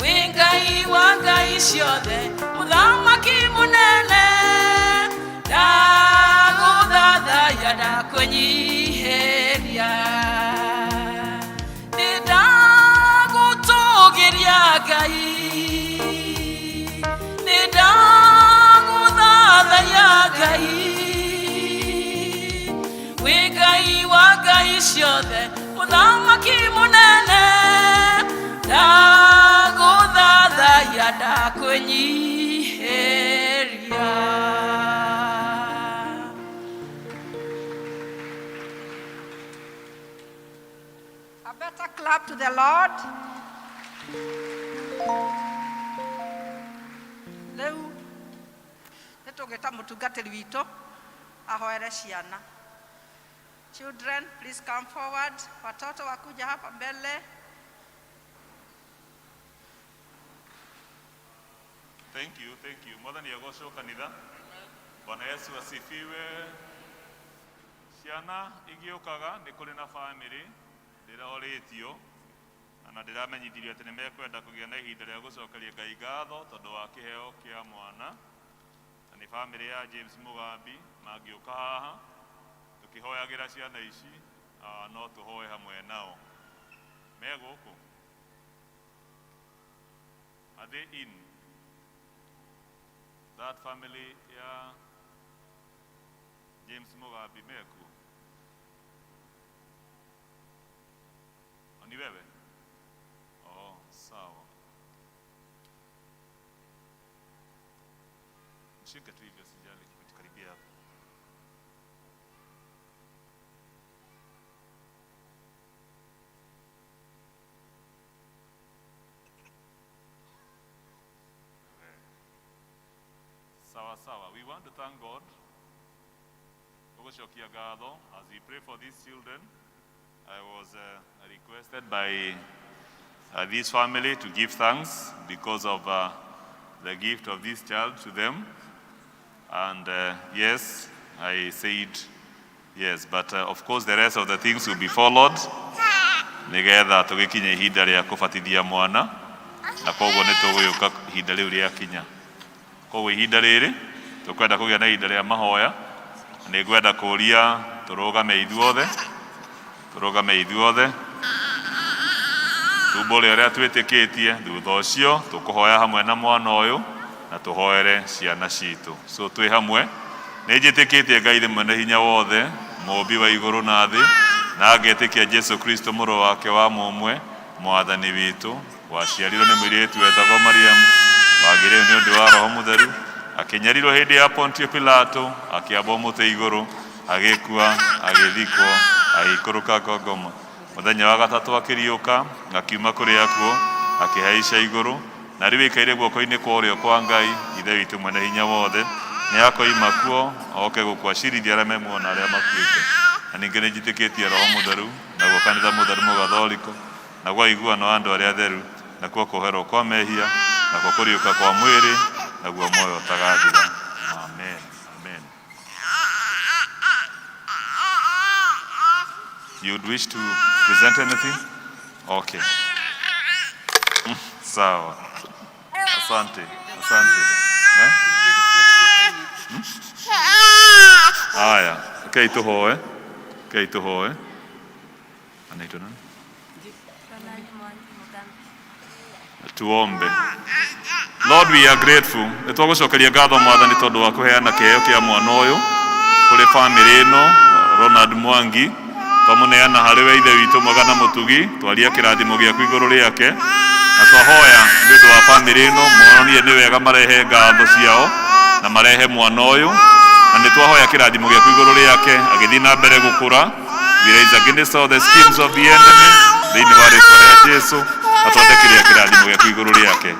Speaker 1: wĩ Ngai wa ngai ciothe, mũthamaki mũnene, ndagũthathaya, ndakwĩnyihĩria. Nĩ ndagũtũgĩria Ngai, nĩ ndagũthathaya Ngai, wĩ Ngai wa ngai ciothe, mũthamaki mũnene, ndagũthathaya, ndakwĩnyihĩria.
Speaker 4: A better clap to the Lord. Rĩu nĩ tũgĩta mũtungatĩri witũ ahoere ciana. Children, please come forward. Watoto wakuja hapa mbele.
Speaker 5: Thank you, thank you. Mwathani agocwo kanitha. Bwana Yesu asifiwe. Ciana igĩũkaga nĩ kũrĩ na family ndĩrorĩtio na ndĩramenyithirio atĩ nĩ mekwenda kũgĩa na ihinda rĩa gũcokeria Ngai ngatho tondũ wa kĩheo kĩa mwana, na nĩ family ya James Mugambi. Mangĩũka haha tũkĩhoyagĩra ciana ici, no tũhoe hamwe nao. Me gũkũ? Are they in that family ya James Mugambi? Mekuo? Oh, ni wewe? Oh, sawa. Mshike tu hivyo, sijali, kimetukaribia hapa. Sawa sawa. We want to thank God. Tũgũcokia ngatho as we pray for these children. I was requested by this family to give thanks because of the gift of this child to them. And yes, I said yes, but of course the rest of the things will be followed nigetha tũgĩkinye ihinda rĩa kũbatithia mwana, na koguo nĩ tũgũgĩũka ihinda rĩu rĩakinya. Koguo ihinda rĩrĩ tũkwenda kũgĩa na ihinda rĩa mahoya. Nĩ ngwenda kũũria tũrũgame ithuothe, tũrũgame ithuothe, tumbũre ũrĩa twĩtĩkĩtie. Thutha ũcio tũkũhoya hamwe na mwana ũyũ na tũhoere ciana citũ. So twĩ hamwe, nĩ njĩtĩkĩtie Ngai mwene hinya wothe, mũũmbi wa igũrũ na thĩ, na ngetĩkia Jesu Kristo mũrũ wake wa mũmwe, mwathani witũ, waciarirwo nĩ mũirĩtu wetagwo Mariamu, wagĩrĩirwo nĩ ũndũ wa Roho Mũtheru, akĩnyarirwo hĩndĩ ya Pontio Pilato, akĩambwo mũtĩ igũrũ, agĩkua, agĩthikwo, agĩikũrũka ngongoma. Mũthenya wa gatatũ akĩriũka, akiuma kũrĩ akuũ, akĩhaica igũrũ, na rĩu aikaire guoko-inĩ kwa ũrĩo kwa Ngai Ithe witũ mwene hinya wothe. Nĩ akoima kuo oke gũkwacirithia arĩa me muoyo na arĩa makuĩte. Na ningĩ nĩ njĩtĩkĩtie Roho Mũtheru, naguo kanitha mũtheru mũgatholiko, naguo ũiguano wa andũ arĩa atheru, nakuo kũherwo kwa mehia, nakuo kũriũka kwa mwĩrĩ, naguo muoyo ũtagathira. Amen. Amen. You would wish to present anything? Okay. Sawa. Asante. Asante. Eh? Hmm? Aya, okay, tuhoe. Okay, tuhoe. Anaitwa nani? Tuombe. Lord, we are grateful. Nĩ twagũcokeria ngatho Mwathani tondũ wa kũheana kĩheo kĩa mwana ũyũ kũrĩ famĩlĩ ĩno, Ronald Mwangi. Twamũneana harĩ we, Ithe witũ mwega na mũtugi, twaria kĩrathimo gĩaku igũrũ rĩake, na twahoya nĩ ũndũ wa famĩlĩ ĩno monanie nĩ wega marehe ngatho ciao na marehe mwana ũyũ, na nĩ twahoya kĩrathimo gĩaku igũrũ rĩake agĩthiĩ na mbere gũkũra. We rise against all the schemes of the enemy thĩinĩ wa rĩtwa rĩa Jesu, na twandĩkĩria kĩrathimo gĩaku igũrũ rĩake.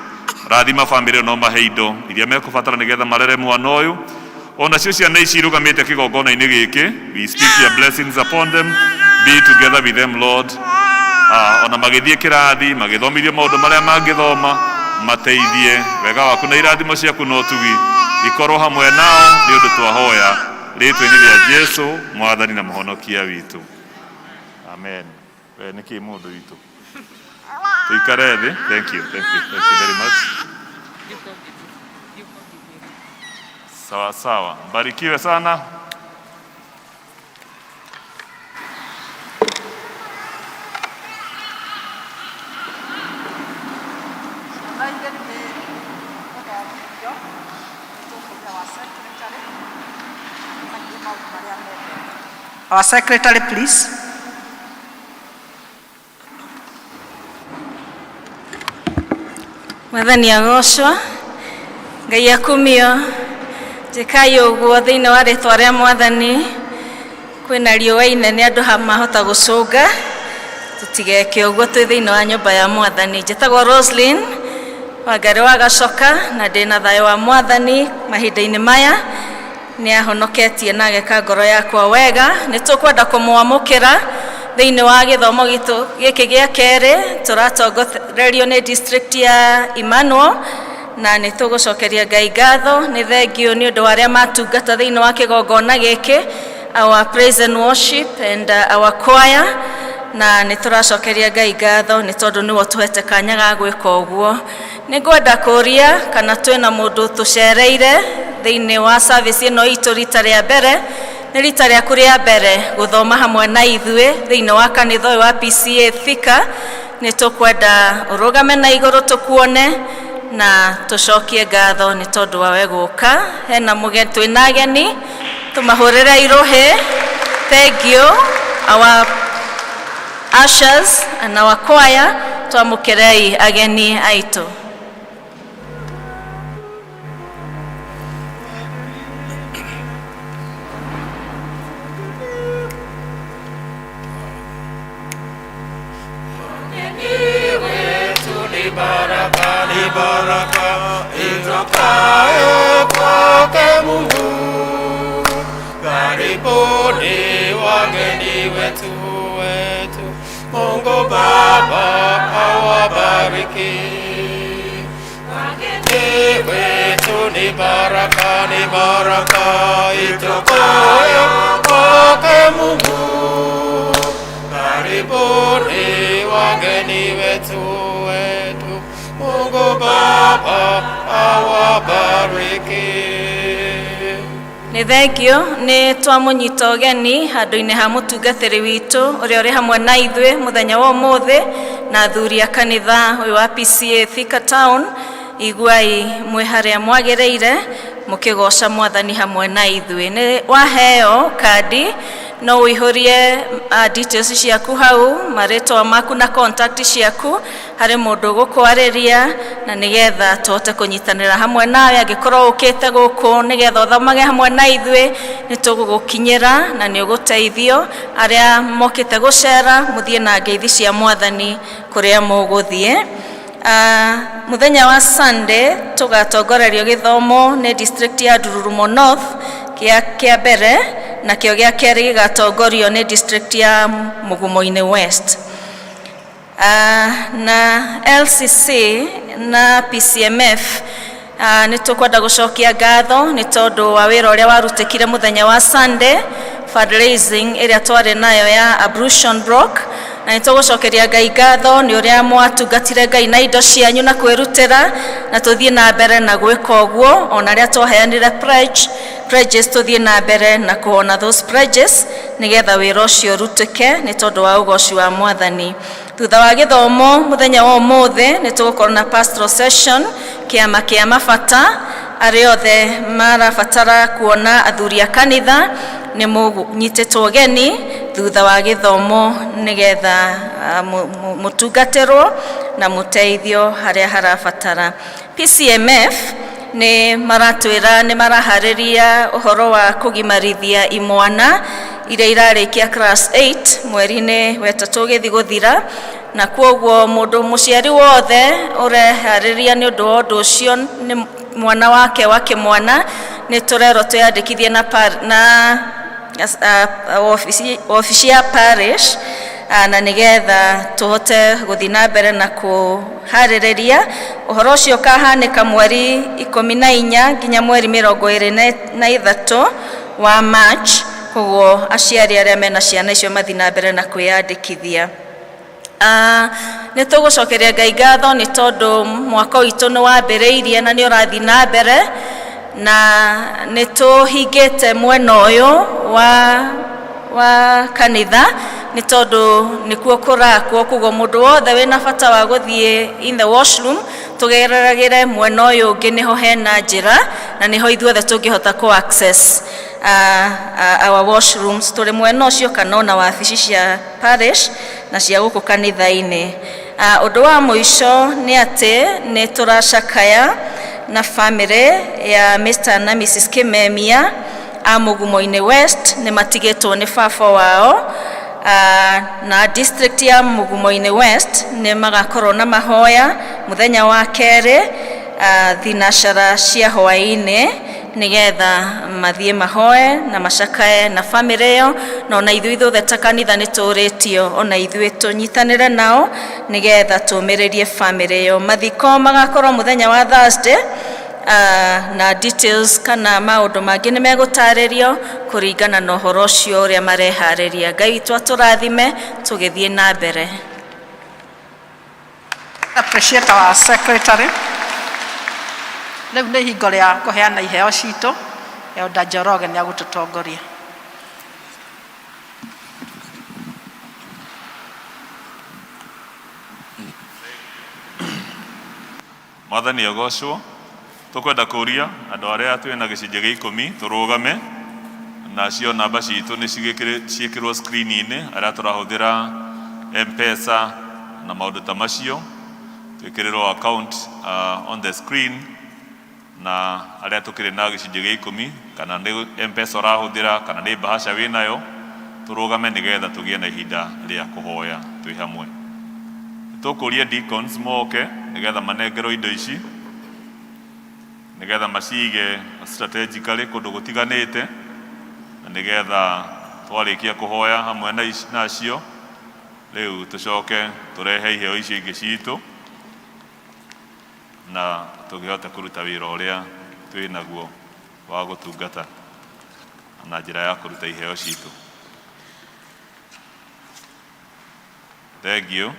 Speaker 5: Rathima famĩlĩ ĩno, mahe indo iria mekũbatara nĩgetha marere mwana ũyũ. Onacio ciana ici irũgamĩte kĩgongona-inĩ gĩkĩ, we speak your blessings upon them. Be together with them, Lord. Ona magĩthiĩ kĩrathi, magĩthomithio maũndũ marĩa mangĩthoma, mateithie. Wega waku na irathimo ciaku na ũtugi ikorwo hamwe nao, nĩ ũndũ twahoya rĩtwa-inĩ rĩa Jesu, mwathani na mũhonokia witũ. Amen. We nĩkĩ mũndũ witũ tũikare thĩ. Thank you, thank you, thank you very much. Sawa sawa, mbarikiwe sana.
Speaker 4: Ciana iria nĩ gũthomithio, nĩ tũkũria wa secretary maige maũndũ marĩa mendete. Our secretary, please.
Speaker 6: Mwathani agocwo, Ngai akumio. Njĩkai ũguo thĩinĩ wa rĩtwa rĩa Mwathani. Kwĩna riũa inene, andũ mahota gũcũnga, tũtigeke ũguo twĩ thĩinĩ wa nyũmba ya Mwathani. Njĩtagwo Roslyn Wangari wa Gacoka, na ndĩna thayũ wa Mwathani mahinda-inĩ maya. Nĩ ahonoketie na ageka ngoro yakwa wega. Nĩ tũkwenda kũmwamũkĩra thĩinĩ wa gĩthomo gitũ gĩkĩ gĩa kerĩ. Tũratongorerio nĩ district ya Emmanuel, na nĩ tũgũcokeria Ngai ngatho. Nĩ thengiũ nĩ ũndũ wa arĩa matungata thĩinĩ wa kĩgongona gĩkĩ, our praise and worship and our choir, na nĩ tũracokeria Ngai ngatho nĩ tondũ nĩwe ũtũhete kanya ga gwĩka ũguo. Nĩ ngwenda kũria kana twĩna mũndũ tũcereire thĩinĩ wa service ĩno itũ rita rĩa mbere. Nĩ rita rĩaku rĩa mbere gũthoma hamwe na ithuĩ thĩinĩ wa kanitha ũyũ wa PCEA Thika, nĩ tũkwenda ũrũgame na igũrũ tũkuone na tũcokie ngatho nĩ tondũ wa we gũka. Hena mũgeni, twĩna ageni, tũmahũrĩre irũhĩ. Thank you, our ushers and our choir. Twamũkĩrei ageni aitũ.
Speaker 7: Ni baraka, ni baraka itokayo kwake Mungu. Karibu. Karibuni wageni wetu wetu, Mungu Baba awabariki. Wageni wetu ni baraka itokayo kwake Mungu. Karibuni wageni wetu wetu, Mungu Baba awabariki.
Speaker 6: Nĩ thengio nĩ twamũnyita ũgeni handũ-inĩ ha mũtungatĩri witũ ũrĩa ũrĩ hamwe na ithuĩ mũthenya wa ũmũthĩ na athuri a kanitha ũyũ wa PCEA Thika Town. Iguai mwĩ harĩa mwagĩrĩire mũkĩgoca mwathani hamwe na ithuĩ. Nĩ waheo kandi no ũihũrie details ciaku hau, marĩtwa maku na contact ciaku harĩ mũndũ ũgũkwarĩria na nĩgetha tũhote kũnyitanĩra hamwe nawe. Angĩkorwo ũkĩte gũkũ nĩgetha ũthomage hamwe na ithuĩ, nĩ tũgũgũkinyĩra na nĩ ũgũteithio. Arĩa mokĩte gũcera, mũthiĩ na ngeithi cia mwathani kũrĩa mũgũthiĩ. Mũthenya wa Sunday tũgatongorerio gĩthomo nĩ district ya Ndururumo North kĩa kĩa mbere, nakĩo gĩa kerĩ gĩgatongorio nĩ district ya Mugumo-inĩ West. Na LCC na PCMF, nĩ tũkwenda gũcokia ngatho nĩ tondũ wa wĩra ũrĩa warutĩkire mũthenya wa Sunday, fundraising ĩrĩa twarĩ nayo ya ablution block, na nĩ tũgũcokeria Ngai ngatho nĩ ũrĩa mwatungatire Ngai na indo cianyu na kwĩrutĩra, na tũthiĩ na mbere na gwĩka ũguo ona rĩrĩa twaheanire pledges, tũthiĩ na mbere na kũhona those pledges nĩgetha wĩra ũcio ũrutĩke nĩ tondũ wa ũgoci wa mwathani. Thutha wa gĩthomo mũthenya wa ũmũthĩ nĩ tũgũkorwo na pastoral session, kĩama kĩa mabata. Arĩa othe marabatara kuona athuri a kanitha nĩ mũnyitĩtwo ũgeni thutha wa gĩthomo nĩgetha mũtungatĩrwo na mũteithio harĩa harabatara. PCMF nĩ maratwĩra nĩ maraharĩria ũhoro wa kũgimarithia imwana iria irarĩkia class 8 mweri-inĩ wetatũ ũgĩthiĩ gũthira, na kwoguo mũndũ mũciari wothe ũreharĩria nĩ ũndũ wa ũndũ ũcio nĩ mwana wake wa kĩmwana, nĩ tũrerwo twĩyandĩkithie na, na wabici ya parish, na nĩgetha tũhote gũthiĩ na mbere na kũharĩrĩria ũhoro ũcio. Ũkahanĩka mweri 14 nginya mweri 23 wa March. Koguo aciari arĩa mena ciana icio mathiĩ na mbere na kwĩyandĩkithia. Nĩ tũgũcokeria Ngai ngatho nĩ tondũ mwaka witũ nĩ wambĩrĩirie na nĩ ũrathiĩ na mbere, na nĩ tũhingĩte mwena ũyũ wa kanitha nĩ tondũ nĩkuo kũrakwo. Koguo mũndũ wothe wĩna bata wa gũthiĩ in the washroom, tũgereragĩre mwena ũyũ ũngĩ, nĩho hena njĩra na nĩho ithuothe tũngĩhota kũ access our washrooms tũrĩ mwena ũcio kana ona wabici cia parish na cia gũkũ kanitha-inĩ. Ũndũ wa mũico nĩ atĩ nĩ tũracakaya na family ya Mr. na Mrs. Kimemia a Mugumo-inĩ West, nĩ matigĩtwo nĩ baba wao, na district ya Mugumo-inĩ West nĩ magakorwo na mahoya mũthenya wa kerĩ thinacara cia hwaĩ-inĩ nĩgetha mathiĩ mahoe na macakae na family ĩyo, na ona ithuĩ ithuothe ta kanitha nĩ tũrĩtio ona ithuĩ tũnyitanĩre nao nĩgetha tũmĩrĩrie family ĩyo. Mathiko magakorwo mũthenya wa Thursday, na details kana maũndũ mangĩ nĩ megũtarĩrio kũringana na ũhoro ũcio ũrĩa mareharĩria. Ngai witũ atũrathime tũgĩthiĩ na mbere.
Speaker 4: Appreciate our secretary. Rĩu nĩ ihingo rĩa kũheana iheo citũ. Elder Njoroge nĩ agũtũtongoria.
Speaker 5: Mwathani agocwo. Tũkwenda kũria andũ arĩa twĩna gĩcunjĩ gĩa 10 tũrũgame, nacio namba citũ nĩ ciĩkĩrwo screen-inĩ. Arĩa tũrahũthĩra M-Pesa na maũndũ ta macio, twĩkĩrĩrwo account on the screen, na arĩa tũkĩrĩ na gĩcunjĩ gĩa 10, kana nĩ M-Pesa ũrahũthĩra kana nĩ bahasha wĩnayo, tũrũgame nĩgetha tũgĩe na ihinda rĩa kũhoya twĩ hamwe. Tũkũria deacons moke nĩgetha manengerwo indo ici nĩgetha macige strategically kũndũ gũtiganĩte. Na nĩgetha twarĩkia kũhoya hamwe na nacio, rĩu tũcoke tũrehe iheo icio ingĩ citũ na tũkĩhote kũruta wĩra ũrĩa twĩ naguo wa gũtungata na njĩra ya kũruta iheo citũ. Thengiũ.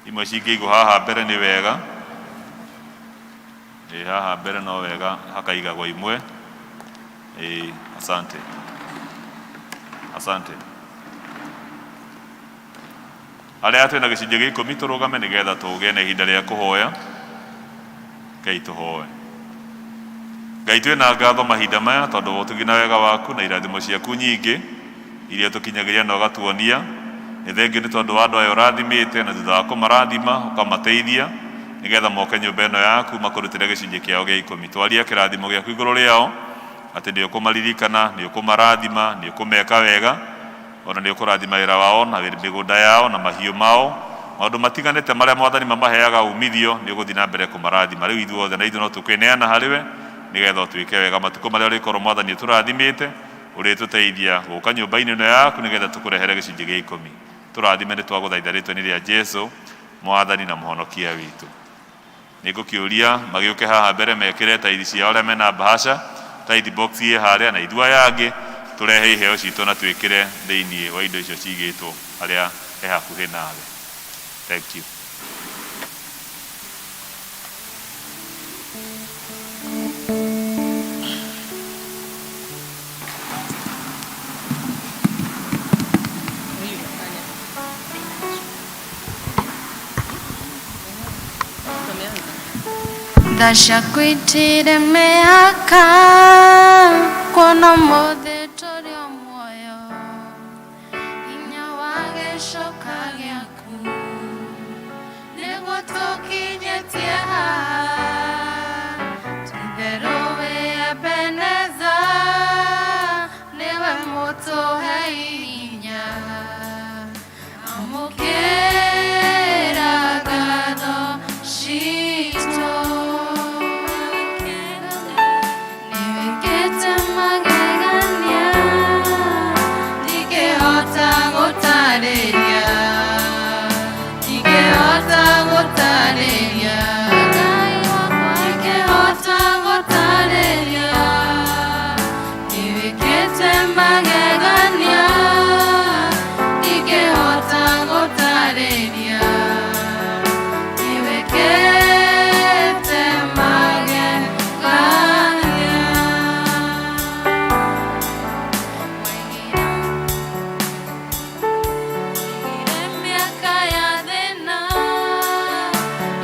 Speaker 5: Imwe cingĩigwo haha mbere nĩ wega. Ĩ haha mbere no wega hakaigagwo imwe. Ĩ, asante. Asante. Arĩa twĩna gĩcunjĩ gĩa ikũmi tũrũgame nĩgetha tũgĩe na ihinda rĩa kũhoya. Ngai tũhoe. Ngai twĩna ngatho mahinda maya tondũ wa ũtugi na wega waku na irathimo ciaku nyingĩ iria ũtũkinyagĩria na ũgatuonia. Nĩ thengiũ nĩ tondũ wa andũ aya ũrathimĩte na thutha wa kũmarathima ũkamateithia nĩgetha moke nyũmba ĩno yaku makũrutĩre gĩcunjĩ kĩao gĩa ikũmi. Twaria kĩrathimo gĩaku igũrũ rĩao atĩ nĩ ũkũmaririkana, nĩ ũkũmarathima, nĩ ũkũmeka wega, ona nĩ ũkũrathima wĩra wao na mĩgũnda yao na mahiũ mao. Maũndũ matiganĩte marĩa Mwathani mamaheaga umithio nĩ ũgũthiĩ na mbere kũmarathima. Rĩu ithuothe na ithuĩ no tũkwĩneana harĩ we nĩgetha ũtwĩke wega matukũ marĩa ũrĩkorwo Mwathani ũtũrathimĩte, ũrĩtũteithia gũka nyũmba-inĩ ĩno yaku nĩgetha tũkũrehere gĩcunjĩ gĩa ikũmi. Tũrathime nĩ twagũthaitha rĩtwa-inĩ rĩa Jesu, Mwathani na Mũhonokia witũ. Nĩ ngũkĩũria magĩũke haha mbere mekĩre taithi ciao arĩa mena bahasha, tithe box ĩ harĩa, na ithuĩ aya angĩ tũrehe iheo citũ na twĩkĩre thĩinĩ wa indo icio cigĩtwo harĩa he hakuhĩ nawe. Thank you.
Speaker 2: Tha ciaku itirĩ mĩhaka, kuona ũmũthĩ tũrĩ o muoyo, hinya wa gĩcoka gĩaku nĩguo tũkinyĩtie haha. Ti-itherũ wĩ Ebeneza, nĩwe mũtũhei hinya. Amũkĩra ngatho citũ. Nĩwĩkĩte magegania, ndingĩhota gũtarĩria, ndingĩhota gũtarĩria, ndingĩhota gũtarĩria. Nĩwĩkĩte magegania, ndingĩhota gũtarĩria, nĩwĩkĩte magegania. Waigire mĩaka ya thĩna,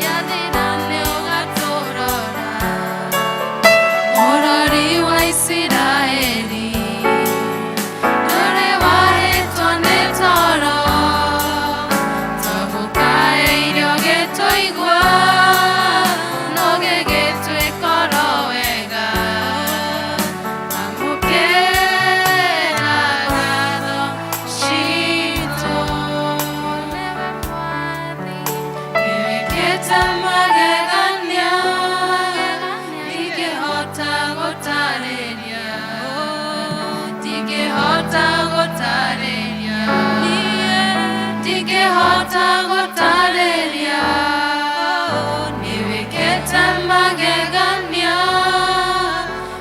Speaker 2: yathira nĩũgatũrora. Mũrori wa Isiraeli, ndũrĩ wahĩtwo nĩ toro, twagũkaĩire ũgĩtũigua, no gĩgĩtuĩka oro wega. Amũkĩra ngatho citũ. Nĩwe Mwathi, nĩwĩkĩte magegania, ndingĩhota gũtarĩria, ndingĩhota gũtarĩria, ndingĩhota gũtarĩria. Nĩwĩkĩte magegania,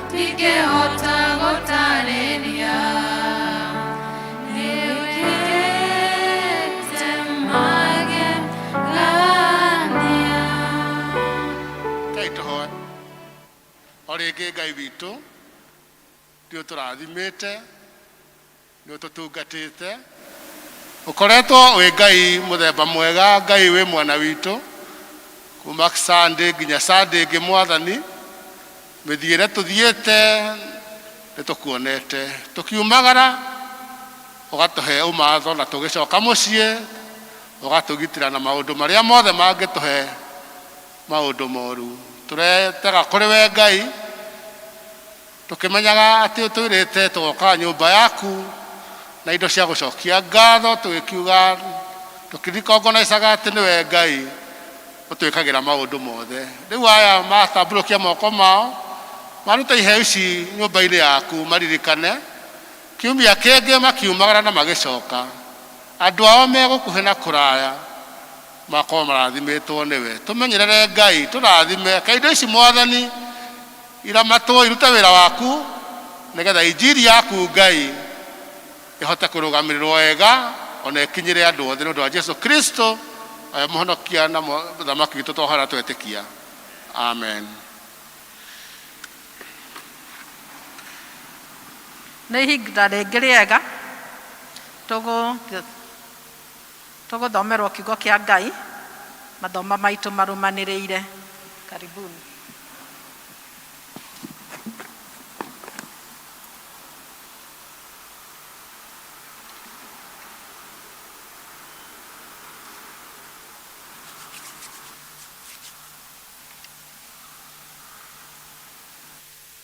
Speaker 2: ndingĩhota gũtarĩria, nĩwĩkĩte magegania.
Speaker 8: Ngai tũhoe o rĩngĩ. Ngai witũ, nĩ ũtũrathimĩte, nĩ ũtũtungatĩte, ũkoretwo wĩ Ngai mũthemba mwega, Ngai wĩ mwana witũ kuma Sunday nginya Sunday ĩngĩ. Mwathani, mĩthiĩre tũthiĩte nĩ tũkuonete, tũkiumagara ũgatũhe ũmatho, na tũgĩcoka mũciĩ ũgatũgitĩra na maũndũ marĩa mothe mangĩtũhe maũndũ moru. Tũretega kũrĩ we Ngai, tũkĩmenyaga atĩ ũtwĩrĩte tũgokaga nyũmba yaku na indo cia gũcokia ngatho, tũgĩkiuga tũkĩrikongonaicaga atĩ nĩwe Ngai ũtwĩkagĩra maũndũ mothe. Rĩu aya matambũrũkia moko mao maruta iheo ici nyũmba-inĩ yaku, maririkane. Kiumia kĩngĩ makiumagara na magĩcoka. Andũ ao me gũkuhĩ na kũraya makorwo marathimĩtwo nĩwe. Tũmenyerere Ngai, tũrathime. Kaĩ indo ici Mwathani iramatwo irute wĩra waku nĩgetha injiri yaku Ngai ĩhote kũrũgamĩrĩrwo wega ona ĩkinyĩre andũ othe nĩ ũndũ wa Jesu Kristo we mũhonokia na mũthamaki witũ twahora twetĩkia. Amen.
Speaker 4: Nĩ ihinda rĩngĩ rĩega tũgũthomerwo kiugo kĩa Ngai mathoma maitũ marũmanĩrĩire. Karibuni.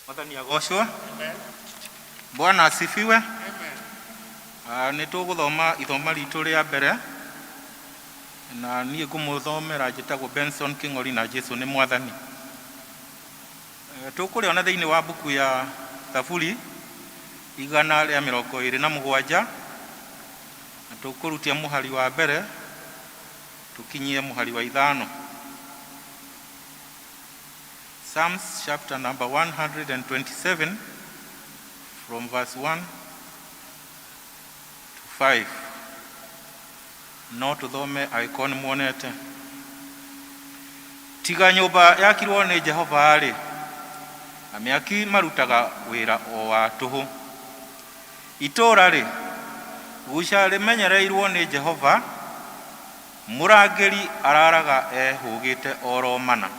Speaker 9: Mwathani agocwo. Bwana asifiwe. Nĩ tũgũthoma ithoma ritũ rĩa mbere na niĩ ngũmũthomera njĩtagwo Benson Kĩng'ori na Jesu nĩ Mwathani. Tũkũrĩona thĩinĩ wa mbuku ya Thaburi 127 na tũkũrutia mũhari wa mbere tũkinyie mũhari wa 5. Psalms chapter number 127 from verse 1 to 5. No tũthome angĩkorwo nĩ muonete. Tiga nyũmba yakirwo nĩ Jehova-rĩ, amĩaki marutaga wĩra o wa tũhũ. Itũũra-rĩ, guca rĩmenyereirwo nĩ Jehova, mũrangĩri araraga ehũgĩte oro mana.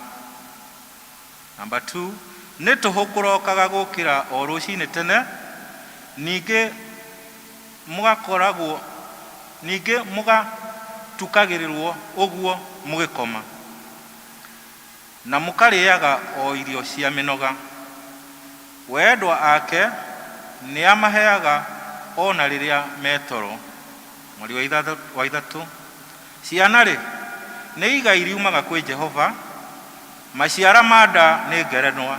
Speaker 9: Number 2, nĩ tũhũ kũrokaga gũkĩra o rũcinĩ tene, ningĩ mũgakoragwo ningĩ mũgatukagĩrĩrwo ũguo mũgĩkoma, na mũkarĩaga o irio cia mĩnoga. Wendwa ake nĩamaheaga o na rĩrĩa metoro. Mweri wa 3, ciana-rĩ, nĩ igai riumaga kwĩ Jehova, maciara ma nda nĩ ngerenwa.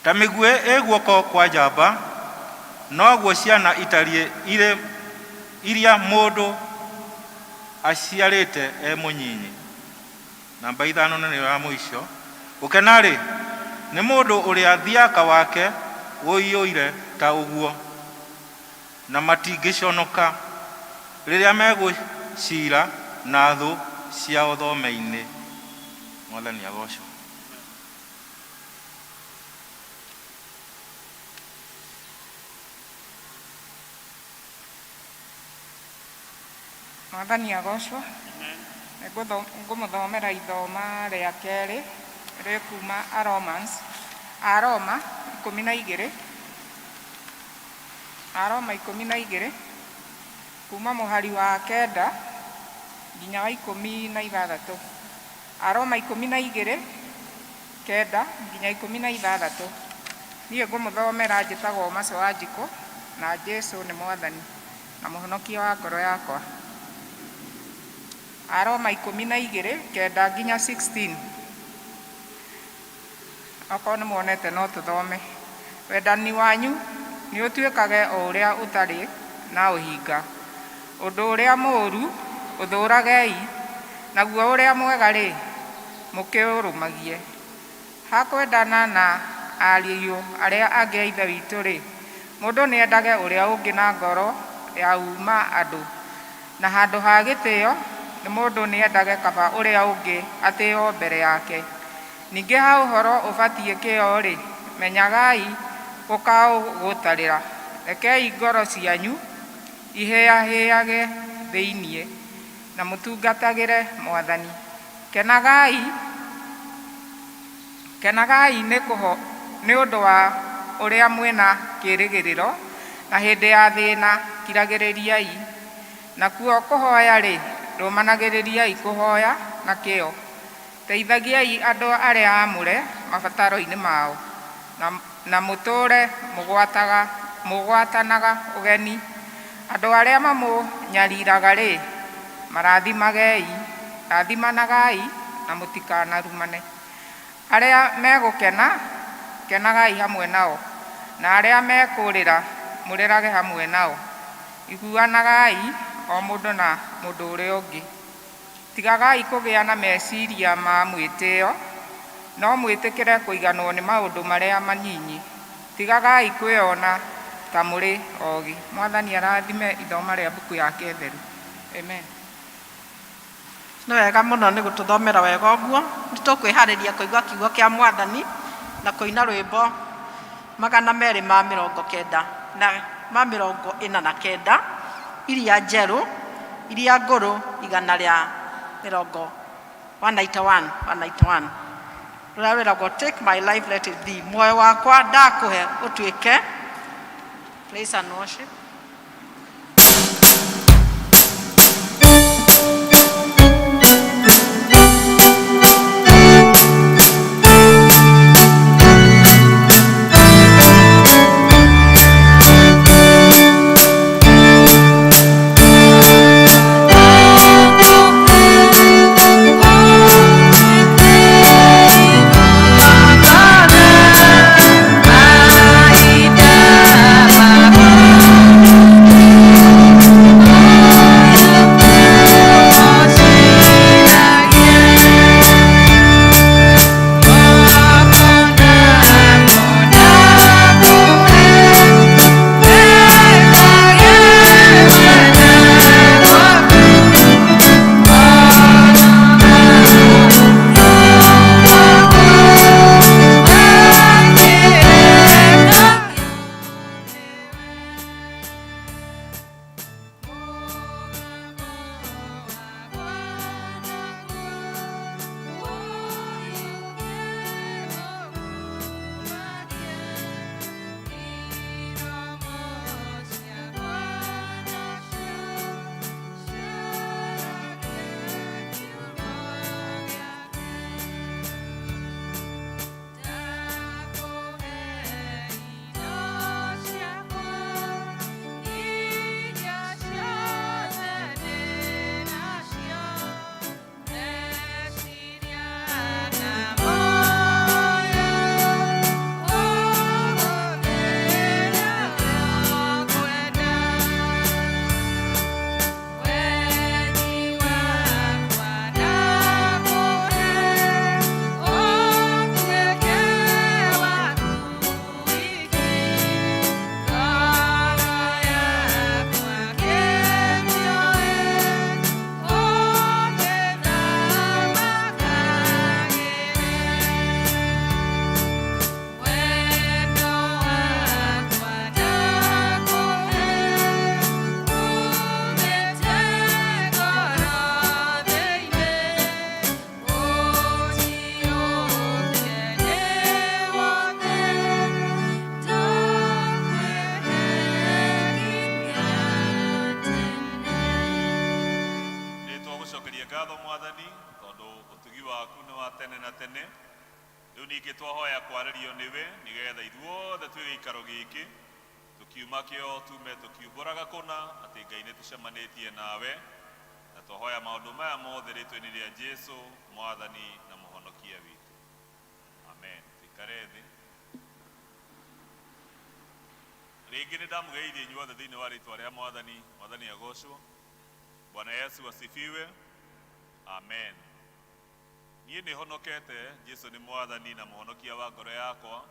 Speaker 9: Ta mĩguĩ ĩ guoko kwa njamba, noguo ciana itariĩ irĩ iria mũndũ aciarĩte e mũnyinyi. Namba 5 na nĩyo ya mũico, gũkena-rĩ, nĩ mũndũ ũrĩa thiaka wake ũiyũire ta ũguo, na matingĩconoka rĩrĩa megũcira na thũ ciao thome-inĩ. Mwathani agocwo.
Speaker 10: Mwathani agocwo. Ngũmũthomera ithoma rĩa kerĩ rĩkuma Romans, Aroma 12, Aroma 12 kuma mũhari wa 9 nginya wa 16. Aroma 12 9 nginya 16. Niĩ ngũmũthomera njĩtagwo Maco wa Njikũ na Jesu nĩ Mwathani na mũhonokia wa ngoro yakwa. Aroma 12 9 nginya 16. Okorwo nĩ muonete no tũthome. Wendani wanyu nĩ ũtuĩkage o ũrĩa ũtarĩ na ũhinga. Ũndũ ũrĩa mũũru ũthũũragei, naguo ũrĩa mwega rĩ, mũkĩũrũmagie. Hakwendana na ariũ arĩa angĩ a Ithe witũ rĩ, mũndũ nĩendage ũrĩa ũngĩ na ngoro ya uuma andũ, na handũ ha gĩtĩo nĩ mũndũ nĩendage kaba ũrĩa ũngĩ atĩo mbere yake. Ningĩ ha ũhoro ũbatiĩ kĩyo rĩ, menyagai gũkaũgũtarĩra. Rekei ngoro cianyu ihĩahĩage thĩinĩ, na mũtungatagĩre Mwathani. Kenagai, kenagai nĩ ũndũ wa ũrĩa mwĩna kĩĩrĩgĩrĩro, na hĩndĩ ya thĩna kiragĩrĩriai. Nakuo kũhoya rĩ, rũmanagĩrĩriai kũhoya na kĩyo. Teithagiai andũ arĩa aamũre mabataro-inĩ mao, na mũtũũre mũgwatanaga ũgeni. Andũ arĩa mamũnyariraga rĩ, marathimagei, rathimanagai na mũtikanarumane. Arĩa megũkena, kenagai hamwe nao, na arĩa mekũrĩra, mũrĩrage hamwe nao. Iguanagai o mũndũ na mũndũ ũrĩa ũngĩ. Tigagai kũgĩa na meciria ma mwĩtĩo, no mwĩtĩkĩre kũiganwo nĩ maũndũ marĩa manyinyi. Tigagai kwĩona ta mũrĩ ogĩ. Mwathani arathime ithoma rĩa mbuku yake theru. Amen.
Speaker 4: Nĩ wega mũno nĩ gũtũthomera wega ũguo. Nĩ tũkwĩharĩria kũigua kiugo kĩa Mwathani na kũina rwĩmbo 290 na ma 49, iria njerũ, iria ngũrũ 100 191, 191, rũrĩa rwĩragwo "Take my life, let it be", muoyo wakwa ndakũhe ũtuĩke. Praise and worship.
Speaker 5: Nĩ twagũcokeria ngatho Mwathani tondũ ũtugi waku nĩ wa tene na tene. Rĩu ningĩ twahoya kwarĩrio nĩwe nĩgetha ithuothe twĩ gĩikaro gĩkĩ tũkiuma kĩo tume tũkiumbũraga kũna atĩ Ngai nĩ tũcemanĩtie nawe, na twahoya maũndũ maya mothe rĩtwa-inĩ rĩa Jesu, Mwathani na Mũhonokia witũ, amen. Tũikare thĩ rĩngĩ. Nĩ ndamũgeithia inyuothe thĩinĩ wa rĩtwa rĩa Mwathani. Mwathani agocwo. Bwana Yesu asifiwe. Amen. Niĩ nĩ honokete. Jesu nĩ Mwathani na Mũhonokia wa ngoro yakwa,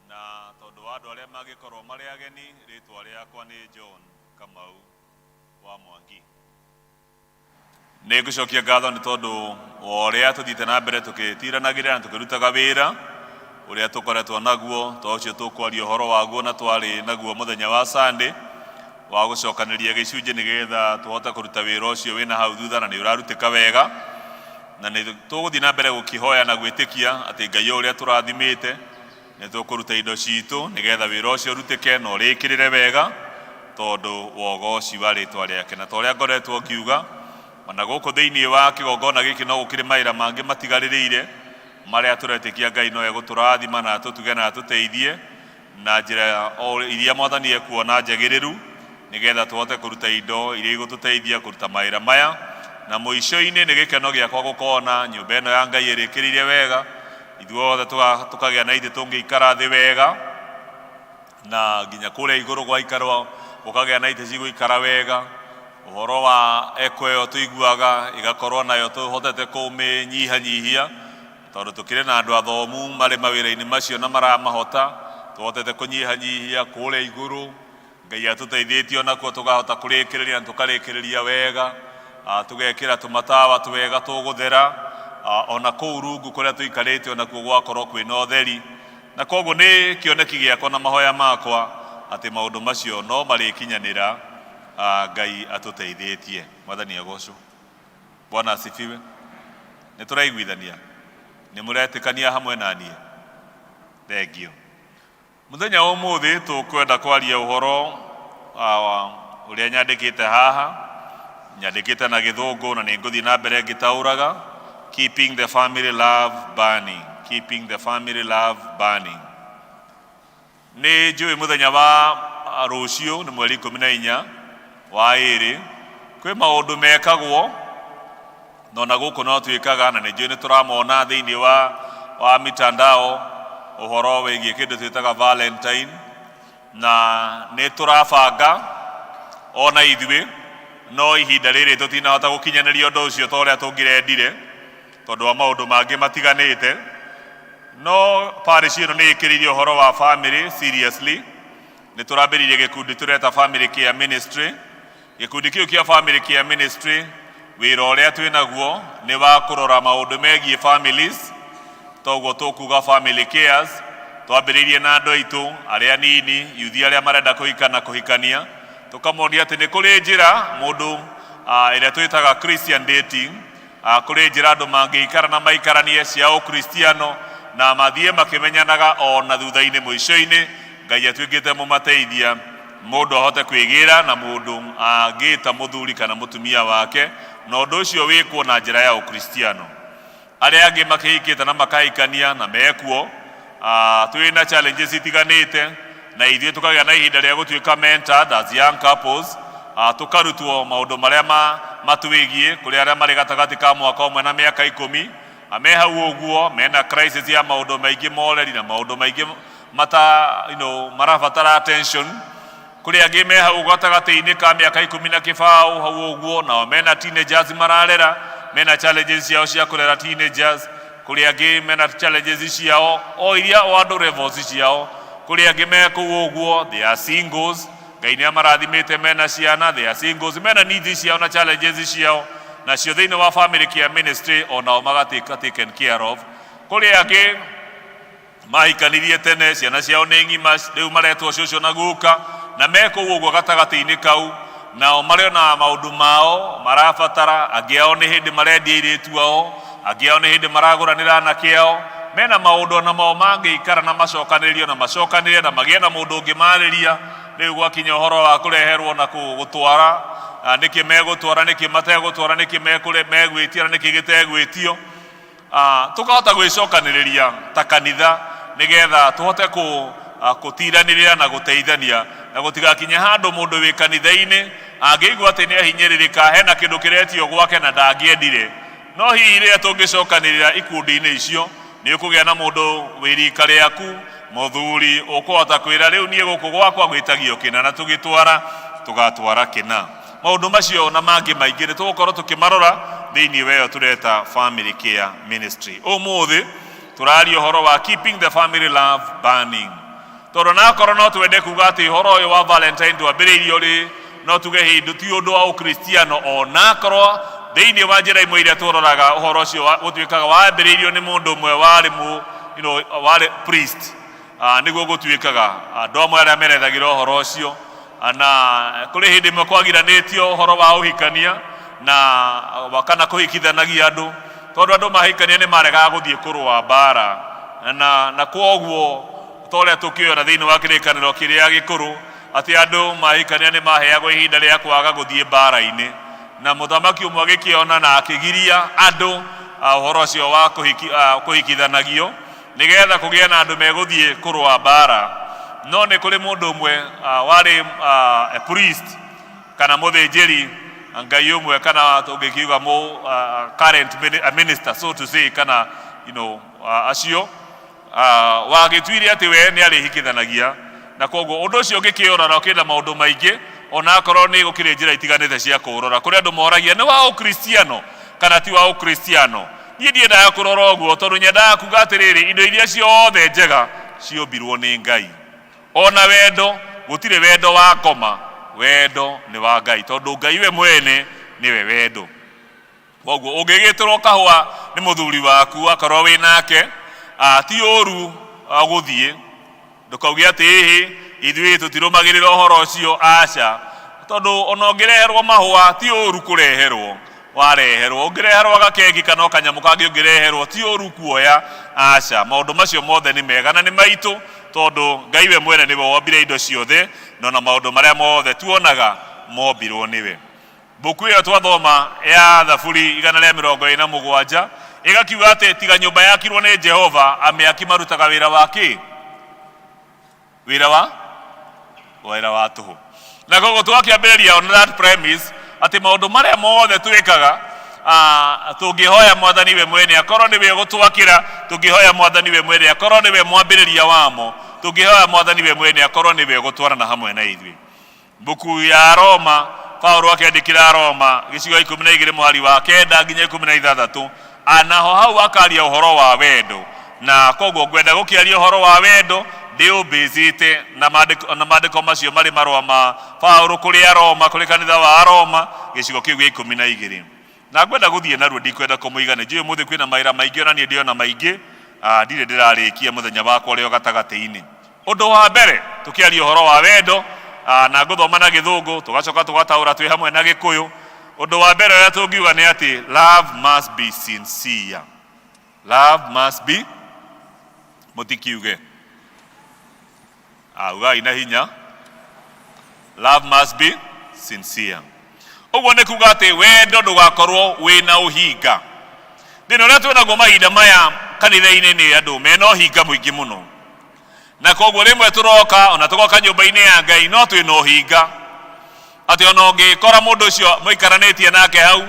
Speaker 5: na tondũ wa andũ arĩa mangĩkorwo marĩ ageni, rĩtwa rĩakwa nĩ John Kamau wa Mwangi. Nĩ ngũcokia ngatho nĩ tondũ wa ũrĩa tũthiĩte na mbere tũgĩtiranagĩra na tũkĩrutaga wĩra ũrĩa tũkoretwo naguo, to ũcio tũkwaria ũhoro waguo na twarĩ naguo mũthenya wa Sunday wa gũcokanĩria gĩcunjĩ nĩgetha tũhote kũruta wĩra ũcio wĩna hau thutha, na nĩ ũrarutĩka wega, na nĩ tũgũthiĩ na mbere gũkĩhoya na gwĩtĩkia atĩ Ngai o ũrĩa tũrathimĩte nĩ tũkũruta indo citũ nĩgetha wĩra ũcio ũrutĩke na ũrĩkĩrĩre wega tondũ wa ũgoci wa rĩtwa rĩake. Na ta ũrĩa ngoretwo ngiuga, ona gũkũ thĩinĩ wa kĩgongona gĩkĩ no gũkĩrĩ mawĩra mangĩ matigarĩrĩire marĩa tũretĩkia Ngai no egũtũrathima na atũtuge na atũteithie na njĩra o iria Mwathani ekuona njagĩrĩru nĩgetha tũhote kũruta indo iria igũtũteithia kũruta mawĩra maya. Na mũico-inĩ nĩ gĩkeno gĩakwa gũkona nyũmba ĩno ya Ngai ĩrĩkĩrĩire wega, ithuothe tũkagĩa na itĩ tũngĩikara thĩ wega. Na nginya kũrĩa igũrũ gwaikarwo gũkagĩa na itĩ cigũikara wega. Ũhoro wa eko ĩyo tũiguaga ĩgakorwo nayo tũhotete kũmĩnyihanyihia, tondũ tũkĩrĩ na andũ athomu marĩ mawĩra-inĩ macio na maramahota, tũhotete kũnyihanyihia kũrĩa igũrũ. Ngai atũteithĩtie onakuo tũkahota kũrĩkĩrĩria na tũkarĩkĩrĩria wega, tũgekĩra tũmatawa twega tũgũthera, ona kũu rungu kũrĩa tũikarĩte onakuo gwakorwo kwĩna ũtheri. Na koguo nĩ kĩoneki gĩakwa na mahoya makwa atĩ maũndũ macio no marĩkinyanĩra, Ngai atũteithĩtie. Mwathani agocwo. Bwana asifiwe. Nĩ tũraiguithania? Nĩ mũretĩkania hamwe na niĩ? Thengio. Mũthenya wa ũmũthĩ tũkwenda kwaria ũhoro ũrĩa nyandĩkĩte haha, nyandĩkĩte na Gĩthũngũ na nĩ ngũthiĩ na mbere ngĩtaũraga, keeping the family love burning, keeping the family love burning. Nĩ njũĩ mũthenya wa rũciũ nĩ mweri 14 wa 2, kwĩ maũndũ mekagwo na ona gũkũ no twĩkaga, na nĩ njũĩ nĩ tũramona thĩinĩ wa mitandao ũhoro wĩgiĩ kĩndũ twĩtaga Valentine, na nĩ tũrabanga ona ithuĩ, no ihinda rĩrĩ tũtinahota gũkinyanĩria ũndũ ũcio ta ũrĩa tũngĩrendire tondũ wa maũndũ mangĩ matiganĩte. No parish ĩno nĩ ĩkĩrĩirie ũhoro wa family seriously. Nĩ tũrambĩrĩirie gĩkundi tũreta Family Care Ministry. Gĩkundi kĩu kĩa Family Care Ministry, wĩra ũrĩa twĩ naguo nĩ wa kũrora maũndũ megiĩ families, toguo tũkuga family cares. Twambĩrĩirie na andũ aitũ arĩa anini, yuthi arĩa marenda kũhika na kũhikania, tũkamonia atĩ nĩ kũrĩ njĩra mũndũ ĩrĩa twĩtaga Christian dating, kũrĩ njĩra andũ mangĩikara na maikaranie cia ũkristiano na mathiĩ makĩmenyanaga, ona thutha-inĩ mũico-inĩ Ngai atuĩkĩte mũmateithia, mũndũ ahote kwĩgĩra na mũndũ angĩta mũthuri kana mũtumia wake, na ũndũ ũcio wĩkwo na njĩra ya ũkristiano. Arĩa angĩ makĩhikĩte na makahikania na mekuo, twĩna challenges itiganĩte, na ithuĩ tũkagĩa na ihinda rĩa gũtuĩka mentored as young couples, tũkarutwo maũndũ marĩa matwĩgiĩ. Kũrĩ arĩa marĩ gatagatĩ ka mwaka 1 na mĩaka 10, me hau ũguo mena crisis ya maũndũ maingĩ moreri na maũndũ maingĩ mata marabatara attention. Kũrĩ angĩ me hau gatagatĩ-inĩ ka mĩaka 10 na kĩbaũ hau ũguo, nao mena teenagers mararera, mena challenges ciao cia kũrera teenagers. Kũrĩ angĩ mena challenges ciao o iria o andũ levels ciao. Kũrĩ angĩ me kũu ũguo, they are singles, Ngai nĩ amarathimĩte mena ciana, they are singles, mena needs ciao na challenges ciao nacio thĩinĩ wa Family Care Ministry, onao magatuĩka taken care of. Kũrĩ angĩ mahikanirie tene, ciana ciao nĩ ng'ima, rĩu maretwo cũcũ na guka, na me kũu ũguo gatagatĩ-inĩ kau, nao marĩ ona maũndũ mao marabatara. Angĩ ao nĩ hĩndĩ marendia airĩtu ao, angĩ ao nĩ hĩndĩ maragũranĩra anake ao, mena maũndũ ona mao mangĩikara na macokanĩrĩrio na macokanĩrĩre na magĩe na mũndũ ũngĩmarĩria. Rĩu gwakinya ũhoro wa kũreherwo na gũtwara, nĩkĩ megũtwara, nĩkĩ mategũtwara, nĩkĩ megwĩtia na nĩkĩ gĩtegwĩtio, tũkahota gwĩcokanĩrĩria ta kanitha nĩgetha tũhote kũtiranĩrĩra na gũteithania, na gũtigakinye handũ mũndũ wĩ kanitha-inĩ angĩigua atĩ nĩ ahinyĩrĩrĩka, hena kĩndũ kĩretio gwake na ndangĩendire. No hihi rĩrĩa tũngĩcokanĩrĩra ikundi-inĩ icio, nĩ ũkũgĩa na mũndũ wĩ rika rĩaku, mũthuri ũkũhota kwĩra, rĩu niĩ gũkũ gwakwa gwĩtagio kĩna na tũgĩtwara tũgatwara kĩna. Maũndũ macio na mangĩ maingĩ nĩ tũgũkorwo tũkĩmarora thĩinĩ wa ĩyo tũreta Family Care Ministry. Ũmũthĩ tũraria ũhoro wa keeping the family love burning, tondũ nakorwo no twende kuga atĩ ũhoro ũyũ wa Valentine twambĩrĩirio rĩ, no tuge hindu ti ũndũ wa ũkristiano, onakorwo thĩinĩ wa njĩra imwe iria tũroraga ũhoro ũcio gũtuĩkaga wambĩrĩirio nĩ mũndũ ũmwe warĩ mũ warĩ priest, nĩguo gũtuĩkaga andũ amwe arĩa merethagĩra ũhoro ũcio. Na kũrĩ hĩndĩ ĩmwe kwagiranĩtio ũhoro wa ũhikania na kana kũhikithanagia andũ, tondũ andũ mahikania nĩ maregaga gũthiĩ kũrũa mbara, na kwoguo ta ũrĩa tũkĩona thĩinĩ wa Kĩrĩkanĩro kĩrĩa gĩkũrũ atĩ andũ mahikania nĩ maheagwo ihinda rĩa kwaga gũthiĩ mbara-inĩ. Na mũthamaki ũmwe agĩkĩona na akĩgiria andũ ũhoro ũcio wa kũhikithanagio nĩgetha kũgĩe na andũ megũthiĩ kũrũa mbara. No nĩ kũrĩ mũndũ ũmwe warĩ a priest kana mũthĩnjĩri Ngai ũmwe, kana tũngĩkiuga mũ current a minister, so to say, kana acio wagĩtuire atĩ we nĩ arĩhikithanagia. Na koguo ũndũ ũcio ũngĩkĩũrora ũkĩrĩ na maũndũ maingĩ, ona akorwo nĩ gũkĩrĩ njĩra itiganĩte cia kũũrora. Kũrĩ andũ moragia nĩ wa ũkristiano kana ti wa ũkristiano. Niĩ ndiendaga kũrora ũguo, tondũ nyendaga kuga atĩrĩrĩ, indo iria ciothe njega ciũmbirwo nĩ Ngai. Ona wendo, gũtirĩ wendo wa ngoma, wendo nĩ wa Ngai, tondũ Ngai we mwene nĩwe wendo. Koguo ũngĩgĩtĩrwo kahũa nĩ mũthuri waku akorwo wĩ nake, ti ũru gũthiĩ, ndũkauge atĩ ĩhĩ ithuĩ tũtirũmagĩrĩra ũhoro ũcio, aca. Tondũ ona ũngĩreherwo mahũa ti ũru kũreherwo, wareherwo. Ũngĩreherwo gakeki kana o kanyamũ kangĩ ũngĩreherwo ti ũru kuoya, aca. Maũndũ macio mothe nĩ mega na nĩ maitũ, tondũ Ngai we mwene nĩwe wombire indo ciothe, na ona maũndũ marĩa mothe tuonaga mombirwo nĩwe. Mbuku ĩyo twathoma ya Thaburi 147 ĩgakiuga atĩ tiga nyũmba yakirwo nĩ Jehova, amĩaki marutaga wĩra wa kĩ? Wĩra wa? Wĩra wa tũhũ. Na koguo twakĩambĩrĩria on that premise atĩ maũndũ marĩa mothe twĩkaga, tũngĩhoya Mwathani we mwene akorwo nĩwe ũgũtwakĩra, tũngĩhoya Mwathani we mwene akorwo nĩwe mwambĩrĩria wamo, tũngĩhoya Mwathani we mwene akorwo nĩwe ũgũtwarana hamwe na ithuĩ. Mbuku ya Roma, Paulo akĩandĩkĩra Roma gĩcigo 12 mũhari wa 9 nginya 16, anaho hau akaria ũhoro wa wendo. Na koguo ngwenda gũkĩaria ũhoro wa wendo ndĩũmbĩcĩte na maandĩko, na maandĩko macio marĩ marũa ma Paulo kũrĩ Aroma, kũrĩ kanitha wa Aroma gĩcigo kĩu gĩa 12. Na ngwenda gũthiĩ naruo, ndikwenda kũmũiga, nĩ njũĩ ũmũthĩ kwĩna mawĩra maingĩ, ona niĩ ndĩona maingĩ, ndirĩ ndĩrarĩkia mũthenya wakwa ũrĩa o gatagatĩ-inĩ. Ũndũ wa mbere tũkĩaria ũhoro wa wendo, na ngũthoma na gĩthũngũ tũgacoka tũgataũra twĩ hamwe na gĩkũyũ. Ũndũ wa mbere ũrĩa tũngiuga nĩ atĩ love must be sincere. Love must be, mũtikiuge, ugai na hinya, love must be sincere. Ũguo nĩ kuga atĩ wendo ndũgakorwo wĩna ũhinga. Thĩna ũrĩa twĩnaguo mahinda maya kanitha-inĩ nĩ andũ mena ũhinga mũingĩ mũno, na koguo rĩmwe tũroka ona tũgoka nyũmba-inĩ ya Ngai no twĩna ũhinga, atĩ ona ũngĩkora mũndũ ũcio mũikaranĩtie nake hau,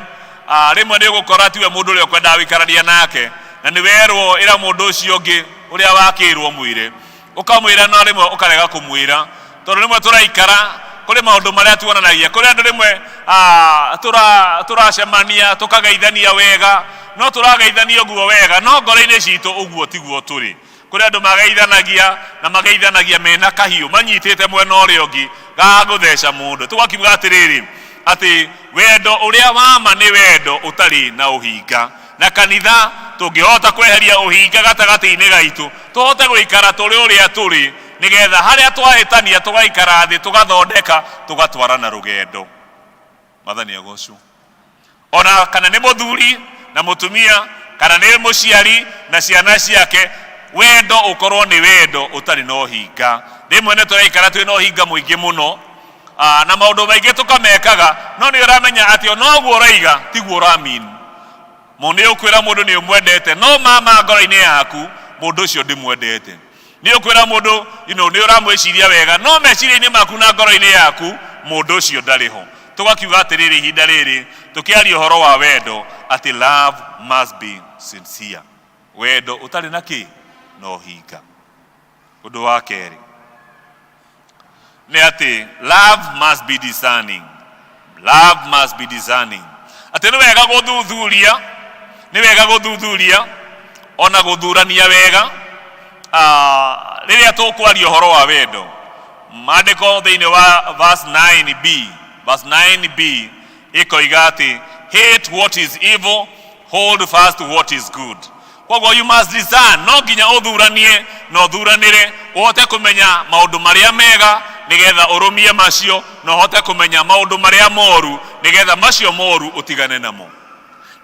Speaker 5: rĩmwe nĩ ũgũkora tiwe mũndũ ũrĩa ũkwendaga gũikarania nake, na nĩ werwo ĩra mũndũ ũcio ũngĩ ũrĩa wakĩrwo mwĩre, ũkamwĩra no rĩmwe ũkarega kũmwĩra, tondũ rĩmwe tũraikara kũrĩ maũndũ marĩa tuonanagia, kũrĩ andũ rĩmwe tũracemania tũkageithania wega, no tũrageithania ũguo wega no ngoro-inĩ citũ ũguo tiguo tũrĩ. Kũrĩ andũ mageithanagia na mageithanagia mena kahiũ manyitĩte mwena ũrĩa ũngĩ ga gũtheca mũndũ. Tũgakiuga atĩrĩrĩ, atĩ wendo ũrĩa wa ma nĩ wendo ũtarĩ na ũhinga. Na kanitha tũngĩhota kweheria ũhinga gatagatĩ-inĩ gaitũ, tũhote gũikara tũrĩ ũrĩa tũrĩ, nĩgetha harĩa twahĩtania tũgaikara thĩ, tũgathondeka, tũgatwarana rũgendo. Mwathani agocwo. Ona kana nĩ mũthuri na mũtumia, kana nĩ mũciari na ciana ciake, wendo ũkorwo nĩ wendo ũtarĩ na ũhinga. Rĩmwe nĩ tũraikara twĩna ũhinga mũingĩ mũno, na maũndũ maingĩ tũkamekaga, no nĩ ũramenya atĩ ona ũguo ũraiga tiguo ũramean. Nĩ ũkwĩra mũndũ nĩ ũmwendete, no mama ngoro-inĩ yaku mũndũ ũcio ndĩmwendete. Nĩ ũkwĩra mũndũ, nĩ ũramwĩciria wega, no meciria-inĩ maku na ngoro-inĩ yaku mũndũ ũcio ndarĩ ho. Tũgakiuga atĩrĩrĩ ihinda rĩrĩ tũkĩaria ũhoro wa wendo, atĩ love must be sincere. Wendo ũtarĩ na kĩ? Na ũhinga. Ũndũ wa kerĩ nĩ atĩ love must be discerning. Love must be discerning. Atĩ nĩ wega gũthuthuria, nĩ wega gũthuthuria ona gũthurania wega, rĩrĩa tũkwaria ũhoro wa wendo. Maandĩko thĩinĩ wa verse 9b, verse 9b ĩkoiga atĩ hate what is evil, hold fast to what is good. Koguo you must discern, no nginya ũthuranie na ũthuranĩre, ũhote kũmenya maũndũ marĩa mega nĩgetha ũrũmie macio, na ũhote kũmenya maũndũ marĩa moru nĩgetha macio moru ũtigane namo.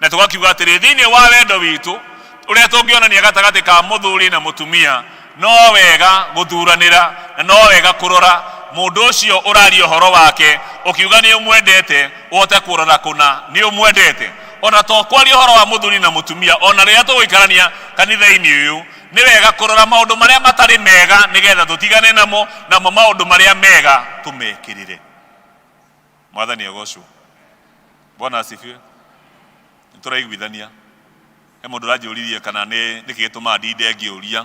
Speaker 5: Na tũgakiuga atĩrĩ, thĩinĩ wa wendo witũ ũrĩa tũngĩonania gatagatĩ ka mũthuri na mũtumia, no wega gũthuranĩra na no wega kũrora mũndũ ũcio ũraria ũhoro wake, ũkiuga nĩ ũmwendete, ũhote kũrora kũna nĩ ũmwendete. Ona to kwaria ũhoro wa mũthuri na mũtumia, ona rĩrĩa tũgũikarania kanitha-inĩ ũyũ, nĩ wega kũrora maũndũ marĩa matarĩ mega nĩgetha tũtigane namo, namo maũndũ marĩa mega tũmekĩrĩre. Mwathani agocwo. Bwana asifiwe. Nĩ tũraiguithania. He mũndũ ũranjũririe kana nĩ nĩkĩ gĩtũmaga ndinde ngĩũria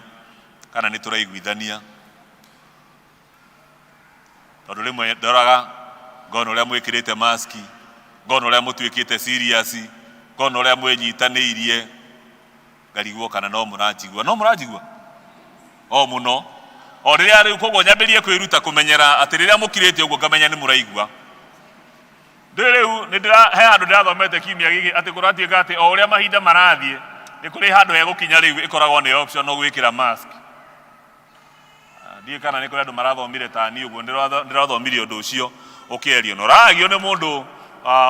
Speaker 5: kana nĩ tũraiguithania. Tondũ rĩmwe ndoraga ngona ũrĩa mwĩkĩrĩte maski, ngona ũrĩa mũtuĩkĩte serious, ngona ũrĩa mwĩnyitanĩirie, ngarigwo kana no mũranjigua. No mũranjigua? O mũno. O rĩrĩa rĩu koguo nyambĩrĩrie kwĩruta kũmenyera atĩ rĩrĩa mũkirĩte ũguo ngamenya nĩ mũraigua. Ndũĩ rĩu nĩ ndĩra he handũ ndĩrathomete kiumia gĩkĩ atĩ kũratuĩka atĩ o ũrĩa mahinda marathiĩ nĩ kũrĩ handũ hegũkinya rĩu ĩkoragwo nĩ optional gwĩkĩra mask. Ndiũĩ kana nĩ kũrĩ andũ marathomire ta niĩ ũguo ndĩrathomire ũndũ ũcio ũkĩario na ũraragio nĩ mũndũ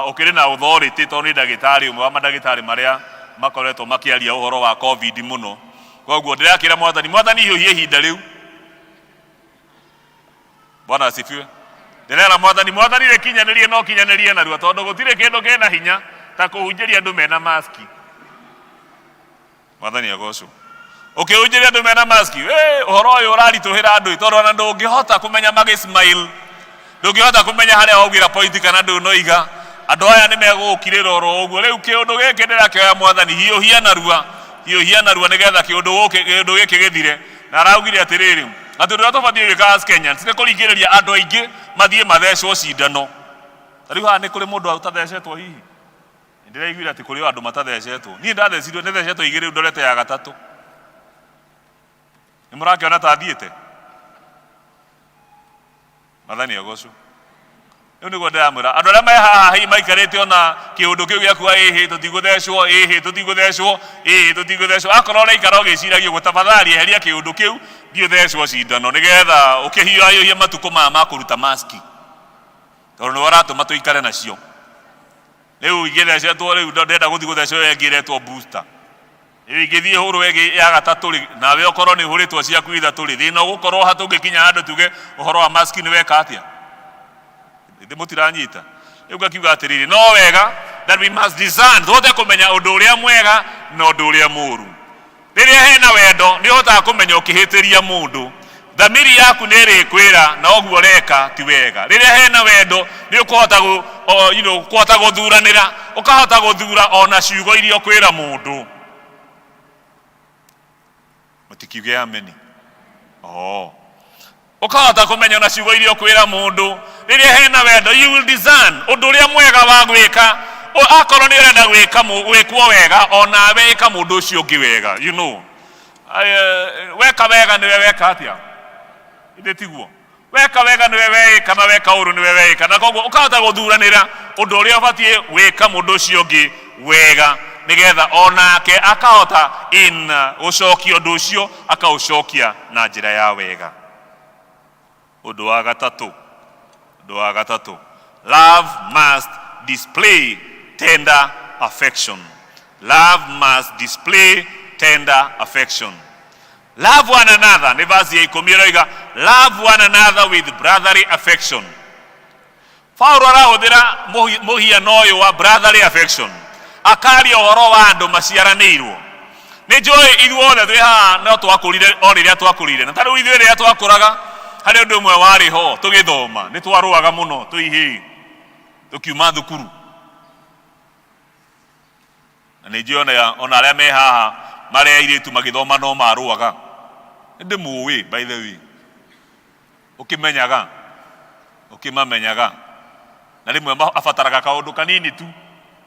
Speaker 5: ũkĩrĩ na authority tondũ nĩ ndagĩtarĩ ũmwe wa mandagĩtarĩ marĩa makoretwo makĩaria ũhoro wa covid mũno. Koguo ndĩrakĩra Mwathani, Mwathani hiũhia ihinda rĩu. Bwana asifiwe. Ndĩrera Mwathani, Mwathani rĩkinyanĩrie no kinyanĩrie narua tondũ gũtirĩ kĩndũ kĩna hinya ta kũhunjĩria andũ mena maski. Mwathani agocwo. Ũkĩhunjĩria andũ mena maski, "Ĩ, ũhoro ũyũ ũraritũhĩra andũ tondũ ona ndũngĩhota kũmenya magĩ smile, ndũngĩhota kũmenya harĩa waugĩra point kana ndũnoiga. Andũ aya nĩ megũgũkirĩra oro ũguo. Rĩu kĩũndũ gĩkĩ ndĩrakĩoya Mwathani, hiũhia narua, hiũhia narua nĩgetha kĩũndũ gũkĩ kĩũndũ gĩkĩ gĩthire. Na araugire atĩrĩrĩ, atĩ ũndũ ũrĩa tũbatiĩ gwĩka as Kenyans nĩ kũringĩrĩria andũ aingĩ mathiĩ mathecwo cindano. Ta rĩu haha nĩ kũrĩ mũndũ ũtathecetwo hihi? Nĩndĩraiguire atĩ kũrĩ o andũ matathecetwo. Niĩ ndathecirwo, nĩthecetwo igĩrĩ rĩu ndorete ya gatatũ. Nĩ mũrakĩona ta thiĩte? Mwathani agocwo. Rĩu nĩguo ndĩramwĩra andũ arĩa me haha hihi maikarĩte ona kĩũndũ kĩu gĩa kuga ĩhĩ tũtigũthecwo, ĩhĩ tũtigũthecwo, ĩhĩ tũtigũthecwo. Akorwo ũraikara ũgĩciragia ũguo tafadhali eheria kĩũndũ kĩu thiĩ ũthecwo cindano nĩgetha ũkĩhiũhahiũhie matukũ maya ma kũruta maski tondũ nĩwe ũratũma tũikare nacio. Rĩu ingĩthecetwo rĩu ndĩrenda gũthiĩ gũthecwo ĩyo ĩngĩ ĩretwo booster. Rĩu ingĩthiĩ hũrwo ĩngĩ ya gatatũ rĩ, nawe ũkorwo nĩ ũhũrĩtwo ciaku ithatũ rĩ, thĩna ũgũkorwo ha tũngĩkinya handũ tuge ũhoro wa mask nĩ weka atĩa? Githĩ mũtiranyita? Rĩu ngakiuga atĩrĩrĩ, no wega that we must discern, tũhote kũmenya ũndũ ũrĩa mwega na ũndũ ũrĩa mũũru. Rĩrĩa hena wendo nĩ ũhotaga kũmenya ũkĩhĩtĩria mũndũ. Thamiri yaku nĩ ĩrĩkwĩra na ũguo ũreka ti wega. Rĩrĩa hena wendo nĩ ũkũhota gũ, o, you know, kũhota gũthuranĩra, ũkahota gũthura ona ciugo iria ũkwĩra mũndũ. Mũtikiuge ameni. Oh. Ũkahota kũmenya ona ciugo iria ũkwĩra mũndũ. Rĩrĩa hena wendo, you will discern ũndũ ũrĩa mwega wa gwĩka. Akorwo nĩ ũrenda gwĩka gwĩkwo wega, onawe ĩka mũndũ ũcio ũngĩ wega. You know. Weka wega nĩwe weka atĩa? Ithĩ tiguo? Weka wega nĩwe weĩka na weka ũru nĩwe weĩka. Na koguo ũkahota gũthuranĩra ũndũ ũrĩa ũbatiĩ gwĩka mũndũ ũcio ũngĩ wega nĩgetha onake akahota in gũcokia ũndũ ũcio akaũcokia na njĩra ya wega. Ũndũ wa gatatũ, ũndũ wa gatatũ, love must display tender affection. Love must display tender affection. Love one another, nĩ verse ya ikũmi ĩroiga, love one another with brotherly affection. Paulo arahũthĩra mũhiano ũyũ wa brotherly affection akaria ũhoro wa andũ maciaranĩirwo. Nĩ njũĩ ithuothe twĩ haha no twakũrire o rĩrĩa twakũrire, na ta rĩu ithuĩ rĩrĩa twakũraga harĩ ũndũ ũmwe warĩ ho tũgĩthoma, nĩ twarũaga mũno twĩ ihĩĩ tũkiuma thukuru. Na nĩ njũĩ ona, ona arĩa me haha marĩ airĩtu magĩthoma no marũaga. Nĩ ndĩmũĩ by the way. Ũkĩmenyaga, ũkĩmamenyaga. Na rĩmwe abataraga kaũndũ kanini tu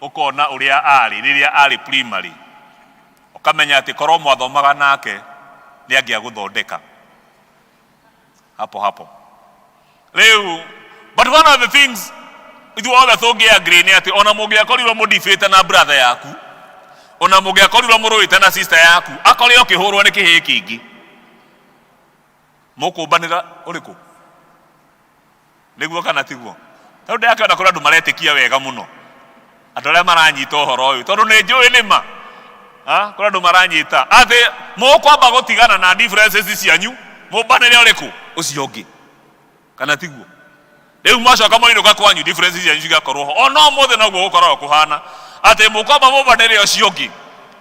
Speaker 5: ũkona ũrĩa arĩ rĩrĩa arĩ primary. Ũkamenya atĩ korwo mwathomaga nake nĩ angĩagũthondeka hapo hapo. Rĩu, but one of the things ithuothe tũngĩ agree nĩ atĩ ona mũngĩakorirwo mũndibĩte na brother yaku, ona mũngĩakorirwo mũrũĩte na sister yaku, akore ũkĩhũrwo nĩ kĩhĩĩ kĩngĩ, mũkũmbanĩra ũrĩkũ? Nĩguo kana tiguo? Tondũ ndĩrakĩona kũrĩ andũ maretĩkia wega mũno, andũ arĩa maranyita ũhoro ũyũ, tondũ nĩ njũĩ nĩ ma. Kũrĩ andũ maranyita atĩ mũkwamba gũtigana na differences cianyu, mũmbanĩre ũrĩkũ? Ũcio ũngĩ. Kana tiguo? Rĩu mwacoka mwainũka kwanyu differences cianyu cigakorwo ho. Ona ũmũthĩ noguo gũkoragwo kũhana, atĩ mũkwamba mũmbanĩre ũcio ũngĩ.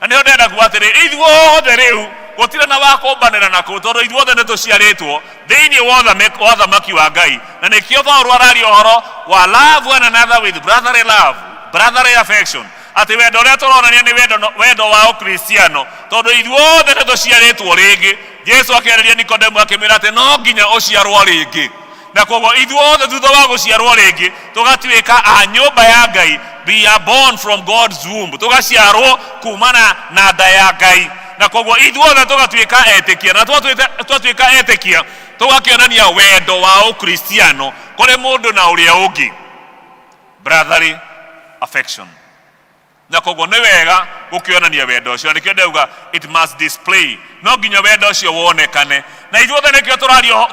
Speaker 5: Na nĩho ndĩrenda kuga atĩrĩ, ithuothe rĩu gũtirĩ na wa kũmbanĩra na kũ, tondũ ithuothe nĩ tũciarĩtwo thĩinĩ wa ũthamaki wa Ngai. Na nĩkĩo Paulo araria ũhoro wa love one another with brotherly love, brotherly affection, atĩ wendo ũrĩa tũronania nĩ wendo, wendo wa Ũkristiano, tondũ ithuothe nĩ tũciarĩtwo rĩngĩ. Jesu akĩarĩria Nikodemu akĩmwĩra atĩ no nginya ũciarwo rĩngĩ. Na koguo ithuothe thutha wa gũciarwo rĩngĩ tũgatuĩka a nyũmba ya Ngai. We are born from God's womb, tũgaciarwo kumana na nda ya Ngai. Na koguo ithuothe tũgatuĩka etĩkia, na twatuĩka etĩkia tũgakĩonania wendo wa ũkristiano kũrĩ mũndũ na ũrĩa ũngĩ, brotherly affection. Na koguo nĩ wega gũkĩonania wendo ũcio, na nĩkĩo ndauga it must display, no nginya wendo ũcio wonekane. Na ithuothe nĩkĩo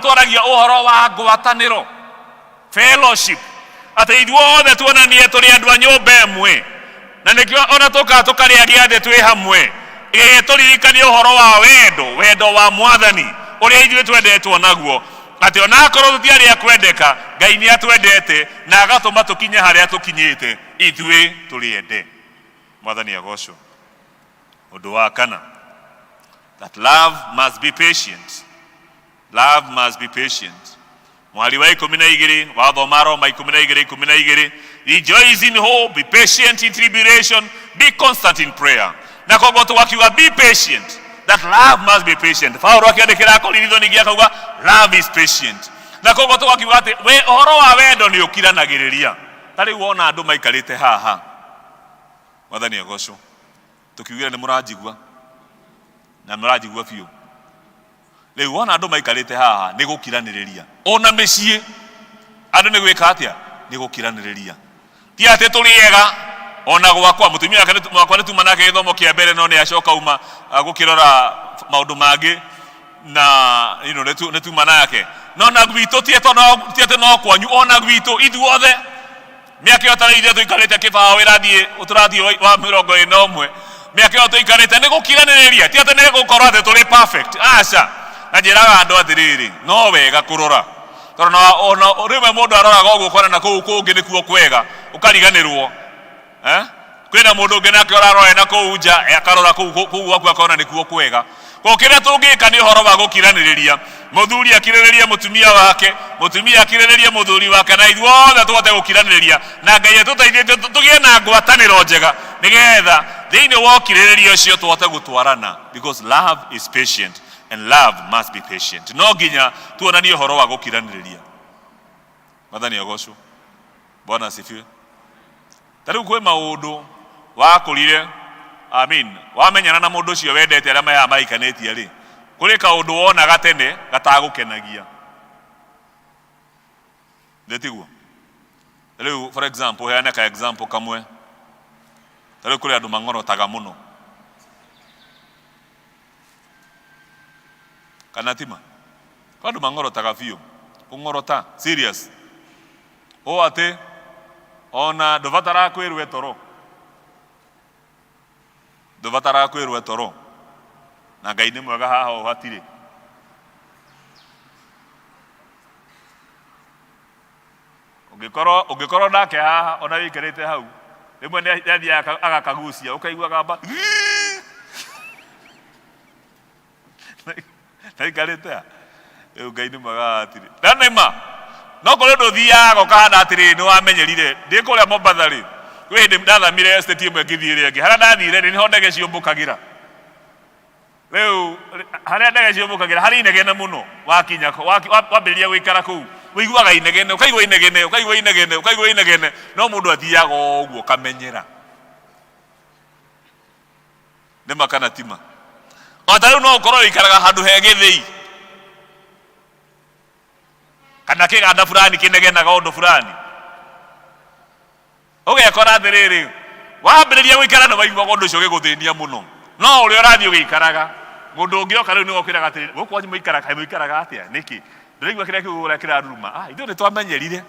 Speaker 5: twaragia ũhoro wa ngwatanĩro, fellowship, atĩ ithuothe tuonanie tũrĩ andũ a nyũmba ĩmwe. Na nĩkĩo ona tũkaga tũkarĩa gĩathĩ twĩ hamwe, tũririkanie ũhoro wa wendo, wendo wa Mwathani ũrĩa ithuĩ twendetwo naguo, atĩ ona akorwo tũtiarĩ a kwendeka, Ngai nĩ atwendete na agatũma tũkinye harĩa tũkinyĩte, ithuĩ tũrĩ ende. Mwathani agocwo. Ũndũ wa kana, that love must be patient. Love must be patient. Mwari wa 12, wathoma Roma 12:12, rejoice in hope, be patient in tribulation, be constant in prayer. Na koguo tũgakiuga be patient, that love must be patient. Paulo akĩandĩkĩra Akorintho ningĩ akauga love is patient. Na koguo tũgakiuga atĩ we ũhoro wa wendo nĩ ũkiranagĩrĩria. Ta rĩu wona andũ maikarĩte haha, Mwathani agocwo, tũkiugire nĩ mũranjigua na mũranjigua biũ. Rĩu wona andũ maikarĩte haha nĩ gũkiranĩrĩria, ona mĩciĩ andũ nĩ gwĩka atĩa? Nĩ gũkiranĩrĩria. Ti atĩ tũrĩ ega, ona gwakwa mũtumia wakwa nĩ tuma nake gĩthomo kĩa mbere, no nĩ acoka uma gũkĩrora maũndũ mangĩ na you know, nĩ tuma nake. No na gwitũ ti atĩ no kwanyu, ona gwitũ ithuothe mĩaka ĩyo tarĩ ithuĩ tũikarĩte kĩbaũ ĩrathiĩ tũrathiĩ wa 41, mĩaka ĩyo tũikarĩte nĩ gũkiranĩrĩria. Ti atĩ nĩ gũkorwo atĩ tũrĩ perfect, aca. Na njĩraga andũ atĩrĩrĩ, no wega kũrora, tondũ ona rĩmwe mũndũ aroraga ũguo ũkona na kũu kũngĩ nĩkuo kwega, ũkariganĩrwo. Kwĩna mũndũ ũngĩ nake ũrarora na kũu nja, akarora kũu gwaku akona nĩkuo kwega. Koguo kĩrĩa tũngĩka nĩ ũhoro wa gũkiranĩrĩria, mũthuri akirĩrĩrie mũtumia wake, mũtumia akirĩrĩrie mũthuri wake, na ithuothe tũhote gũkiranĩrĩria, na Ngai atũteithĩtie tũgĩe na ngwatanĩro njega, nĩgetha thĩinĩ wa ũkirĩrĩria ũcio tũhote gũtwarana, because love is patient and love must be patient. No nginya tuonanie ũhoro wa gũkiranĩrĩria. Mwathani agocwo. Bwana asifiwe. Ta rĩu kwĩ maũndũ wakũrire, I mean, wamenyana na mũndũ ũcio wendete arĩa maya maikanĩtie rĩ, kũrĩ kaũndũ wonaga tene gatagũkenagia. Nĩ tiguo? Rĩu for example, heane ka example kamwe. Ta rĩu kũrĩ andũ mang'orotaga mũno. Kana tima? Kwĩ andũ mang'orotaga biũ. Kũng'orota, serious. Ũũ atĩ ona ndũbataraga kwĩrwo toro, ndũbataraga kwĩrwo toro, na Ngai nĩ mwega haha ũũ hatirĩ. Ũngĩkorwo nake haha ona wĩikarĩte hau, rĩmwe nĩ athiaga agakagucia, ũkaigua gamba naikarĩte ha. Rĩu Ngai nĩ mwega haha hatirĩ. Na nĩ ma no kũrĩ ũndũ ũthiaga ũkahana atĩrĩrĩ, nĩ wamenyerire. Ndĩ kũrĩa Mombatha rĩ, kwĩ hĩndĩ ndathamire estate ĩmwe ngĩthiĩ ĩrĩa ĩngĩ. Harĩa ndathire rĩ, nĩho ndege ciũmbũkagĩra. Rĩu harĩa ndege ciũmbũkagĩra harĩ inegene mũno. Wakinya wambĩrĩria gũikara kũu, ũiguaga inegene, ũkaigua inegene, ũkaigua inegene, ũkaigua inegene, no mũndũ athiaga o ũguo ũkamenyera. Nĩ ma kana ti ma? O ta rĩu no ũkorwo ũikaraga handũ he gĩthĩi kana kĩganda fulani kĩnegenaga ũndũ fulani, ũgekora atĩrĩrĩ, wambĩrĩria gũikara nĩ waiguaga ũndũ ũcio ũgĩgũthĩnia mũno, no ũrĩa ũrathiĩ ũgĩikaraga, mũndũ ũngĩ oka rĩu nĩwe ũkwĩraga atĩrĩrĩ, gũkũ kwanyu mũikaraga, kaĩ mũikaraga atĩa? Nĩkĩ ndĩraigua kĩrĩa kĩu ũrĩa kĩraruruma? Ah, ithuĩ nĩ twamenyerire.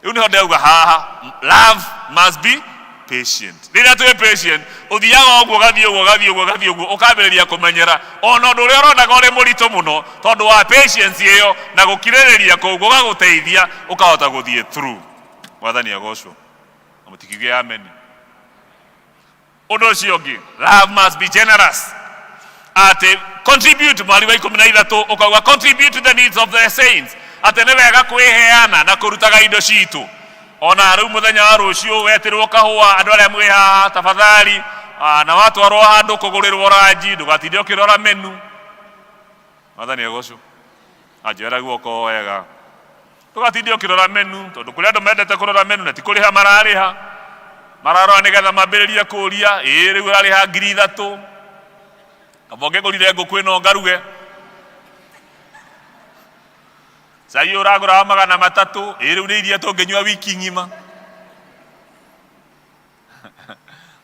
Speaker 5: Rĩu nĩho ndauga haha, love must be patient. Rĩrĩa twĩ patient, ũthiaga ũguo ũgathiĩ ũguo ũgathiĩ ũguo ũgathiĩ ũguo, ũkambĩrĩria kũmenyera ona ũndũ ũrĩa ũronaga ũrĩ mũritũ mũno, tondũ wa patience ĩyo na gũkirĩrĩria kũu gũgagũteithia ũkahota gũthiĩ through. Mwathani agocwo. Na mũtikiuge amen. Ũndũ ũcio ũngĩ, love must be generous. Atĩ contribute, mwari wa 13 ũkauga contribute to the needs of the saints, atĩ nĩ wega kwĩheana na kũrutaga indo citũ. Ona rĩu mũthenya wa rũciũ wetĩrwo kahũa, andũ arĩa mwĩ haha tafadhali, na watwarwo handũ kũgũrĩrwo ranji, ndũgatinde ũkĩrora menu. Mwathani agocwo. Anjoera guoko wega. Tũgatinde ũkĩrora menu tondũ kũrĩ andũ mendete kũrora menu na ti kũrĩha mararĩha mararora nĩgetha mambĩrĩrie kũria ĩĩ rĩu ũrarĩha 3000 kaba ũngĩgũrire ngũkũ ĩno ngaruge cai ũragũra wa 300 ĩĩ rĩu nĩ iria tũngĩnyua wiki ng'ima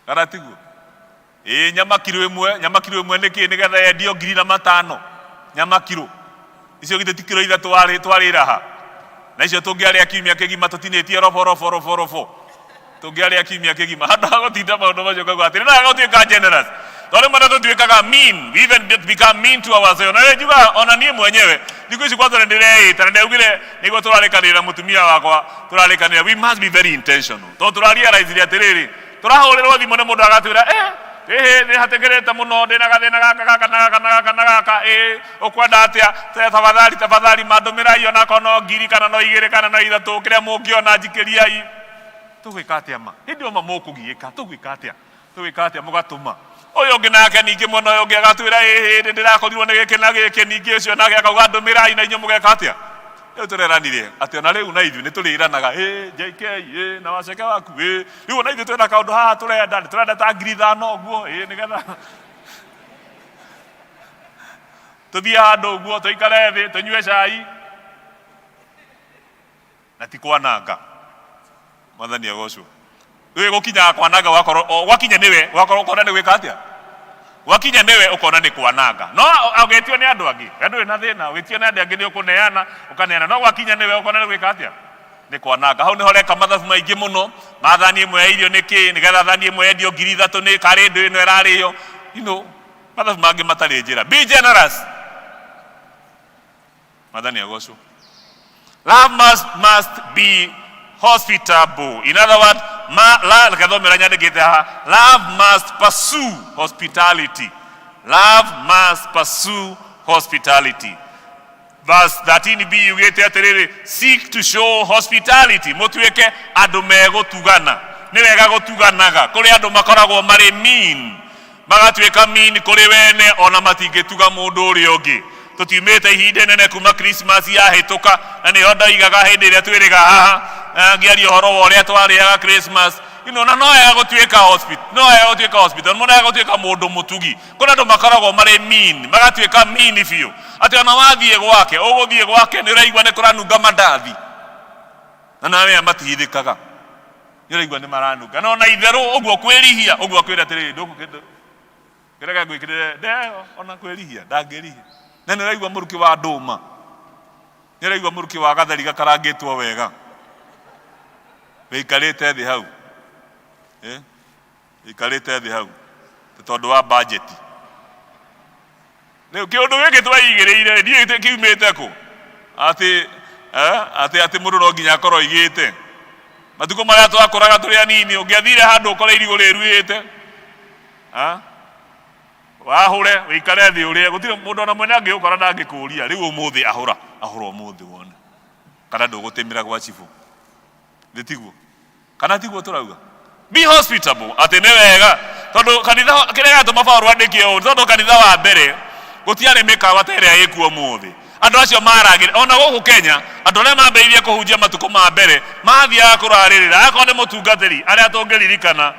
Speaker 5: kana tiguo ĩĩ nyama kiro ĩmwe nyama kiro ĩmwe nĩkĩ nĩgetha yendio 5,000 nyama kiro icio githĩ ti kiro ithatũ warĩ twarĩra ha na icio tũngĩarĩa kiumia kĩgima tũtinĩtie robo robo robo robo tũngĩarĩa kiumia kĩgima handũ ha gũtinda maũndũ macio ũkauga atĩrĩ no gũtuĩka generous tondũ rĩmwe tũtuĩkaga mean we even become mean to ourselves na rĩu njugaga ona niĩ mwenyewe thikũ ici kwanza nĩndĩreĩta na ndaugire nĩguo tũrarĩkanĩra mũtumia wakwa tũrarĩkanĩra we must be very intentional tondũ tũrarealize atĩrĩrĩ tũrahũrĩrwo thimũ nĩ mũndũ agatwĩra eh ĩhĩ nĩ hatĩkĩrĩte mũno ndĩna gathĩna gaka gaka na gaka na gaka na gaka ĩ ũkwenda atĩa tafadhali tafadhali mandũmĩrai onakorwo no ngiri kana no igĩrĩ kana no ithatũ kĩrĩa mũngĩona njikĩriai tũgwĩka atĩa ma hĩndĩ ĩyo ma mũkũgiĩka tũgwĩka atĩa tũgwĩka atĩa mũgatũma ũyũ ũngĩ nake ningĩ mwena ũyũ ũngĩ agatwĩra ĩhĩ nĩ ndĩrakorirwo nĩ gĩkĩ na gĩkĩ ningĩ ũcio nake akauga ndũmĩrai na inyuĩ mũgeka atĩa rĩu tũreranire atĩ ona rĩu na ithuĩ nĩ tũrĩranaga ĩ JK ĩ na waceke waku ĩ rĩu ona ithuĩ twĩna kaũndũ haha tũrenda nĩ tũrenda ta 5,000 ũguo ĩ nĩgetha tũthiĩ handũ ũguo tũikare thĩ tũnyue cai na ti kwananga mwathani agocwo rĩu gũkinyaga kwananga ũgakorwo o gwakinya nĩwe ũgakorwo ũkona nĩ gwĩka atĩa gwakinya nĩwe ũkona nĩ kwananga no ũgĩtio nĩ andũ angĩ we ndũrĩ na thĩna ũgĩtio nĩ andũ angĩ nĩ ũkũneana ũkaneana no gwakinya nĩwe ũkona nĩ gwĩka atĩa nĩ kwananga hau nĩho reka mathabu maingĩ mũno mathani ĩmwe ya irio nĩ kĩ nĩgetha thani ĩmwe yendio 3,000 nĩ karĩ ndũ ĩno ĩrarĩo you know mathabu mangĩ matarĩ njĩra be generous mwathani agocwo love must be hospitable in other words ma, la, reke nyandĩkĩte haha love must pursue hospitality love must pursue hospitality verse 13b yugĩte atĩrĩrĩ seek to show hospitality mũtuĩke andũ megũtugana nĩ wega gũtuganaga kũrĩ andũ makoragwo marĩ mean magatuĩka mean kũrĩ wene ona matingĩtuga mũndũ ũrĩa ũngĩ tũtiumĩte ihinda inene kuma Christmas yahĩtũka na nĩho ndoigaga hĩndĩ ĩrĩa twĩrĩga haha ngĩaria ũhoro wa ũrĩa twarĩaga Christmas you know, na no wega gũtuĩka hospital no wega gũtuĩka hospital no wega gũtuĩka mũndũ mũtugi kũrĩ andũ makoragwo marĩ mean magatuĩka mean biũ atĩ ona wathiĩ gwake ũgũthiĩ gwake nĩ ũraigua nĩ kũranunga mandathi na nawe matihithĩkaga nĩ ũraigua nĩ maranunga na ona itherũ ũguo kwĩrihia ũguo akwĩra atĩrĩrĩ ndũkũ kĩrega ngwĩkĩrĩre ndeo ona kwĩrihia ndangĩrihia na nĩ ũraigua mũrukĩ wa ndũma nĩ ũraigua mũrukĩ wa gatheri gakarangĩtwo wega wĩikarĩte thĩ hau eh wĩikarĩte thĩ hau nĩ tondũ wa budget rĩu kĩũndũ gĩkĩ tweigĩrĩire ndiũĩ kiumĩte kũ atĩ atĩ atĩ mũndũ no nginya akorwo aigĩte matukũ marĩa twakũraga tũrĩ anini ũngĩathire handũ ũkore irigũ rĩruĩte wahũre wĩikare thĩ ũrĩe gũtirĩ mũndũ ona mwene angĩgũkora ndangĩkũria rĩu ũmũthĩ ahũra ahũra ũmũthĩ wone kana ndũgũtĩmĩra gwa cibũ nĩ tiguo kana tiguo tũrauga be hospitable atĩ nĩ wega tondũ kanitha kĩrĩa gĩatũma Paũlũ andĩke ũũ tondũ kanitha wa mbere gũtiarĩ mĩkawa ta ĩrĩa ĩkuo ũmũthĩ andũ acio maragĩra ona gũkũ Kenya andũ arĩa mambĩrĩirie kũhunjia matukũ ma mbere mathiaga kũrarĩrĩra akorwo nĩ mũtungatĩri arĩa tũngĩririkana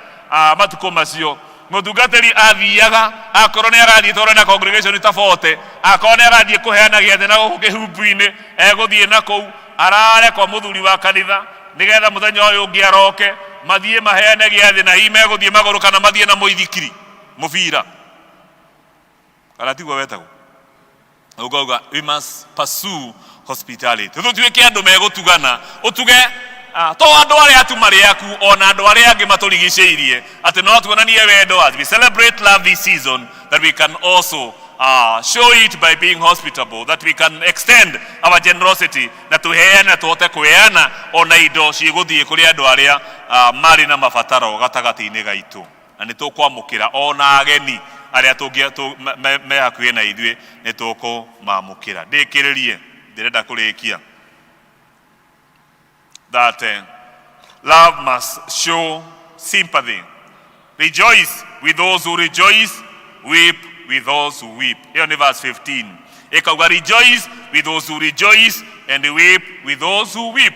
Speaker 5: matukũ macio mũtungatĩri athiaga akorwo nĩ arathiĩ tondũ na congregation ta 40 akorwo nĩ arathiĩ kũheana gĩathĩ na gũkũ kĩhumbu-inĩ egũthiĩ na kũu arare kwa mũthuri wa kanitha nĩgetha mũthenya ũyũ ũngĩ aroke mathiĩ maheane gĩathĩ na hihi megũthiĩ magũrũ kana mathiĩ na mũithikiri mũbira kana tiguo wetagwo ũkauga we must pursue hospitality tũtuĩke andũ megũtugana ũtuge to andũ arĩa tu marĩ aku ona andũ arĩa angĩ matũrigicĩirie atĩ no tuonanie wendo as we celebrate love this season that we can also show it by being hospitable that we can extend our generosity na tũheane tũhote kũheana ona indo cigũthiĩ kũrĩ andũ arĩa marĩ na mabataro gatagatĩ-inĩ gaitũ na nĩ tũkwamũkĩra ona ageni arĩa me hakuhĩ na ithuĩ nĩ tũkũmamũkĩra ndĩkĩrĩrie ndĩrenda kũrĩkia that love must show sympathy rejoice with those who rejoice weep with those who weep ĩyo nĩ verse 15 ĩkauga rejoice with those who rejoice and weep with those who weep.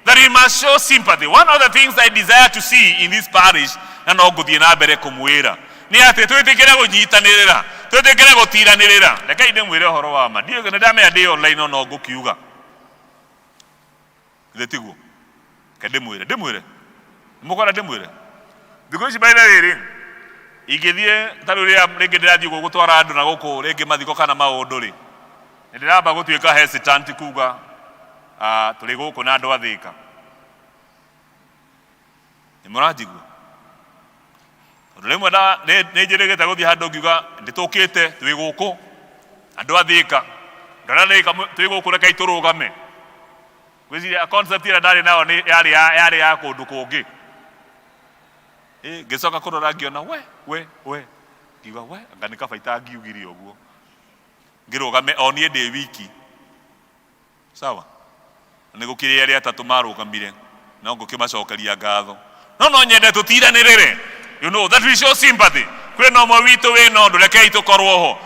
Speaker 5: That we must show sympathy. One of the things I desire to see in this parish, na no ngũthiĩ na mbere kũmwĩra, nĩ atĩ twĩtĩkĩre kũnyitanĩrĩra, twĩtĩkĩre gũtiranĩrĩra. Rekei ndĩmwĩre ũhoro wa ma. Ndiũĩ nĩ ndamenya ndĩ online no no ngũkiuga. Githĩ tiguo? Reke ndĩmwĩre, ndĩmwĩre. Mũkwenda ndĩmwĩre? Thikũ ici by the way rĩ, ingĩthiĩ ta rĩu rĩrĩa rĩngĩ ndĩrathiĩ ũguo gũtwara andũ na gũkũ rĩngĩ mathiko kana maũndũ rĩ, nĩ ndĩramba gũtuĩka hesitant kuga tũrĩ gũkũ na andũ a Thĩka. Nĩ mũranjigua? Tondũ rĩmwe nĩ njĩrĩgĩte gũthiĩ handũ ngiuga nĩ tũkĩte twĩ gũkũ andũ a Thĩka, andũ arĩa Thĩka twĩ gũkũ rekei tũrũgame. Ngwĩciria concept ĩrĩa ndarĩ nayo nĩ yarĩ ya yarĩ ya kũndũ kũngĩ. Ĩ ngĩcoka kũrora ngĩona we we we ngiuga we anga nĩ kaba itangiugire ũguo. Ngĩrũgame o niĩ ndĩ wiki. Sawa? Nĩ gũkĩrĩ erĩ atatũ marũgamire no ngũkĩmacokeria ngatho. No no nyende tũtiranĩrĩre. You know, that we show sympathy. Kwĩna ũmwe witũ wĩna ũndũ rekei tũkorwo ho.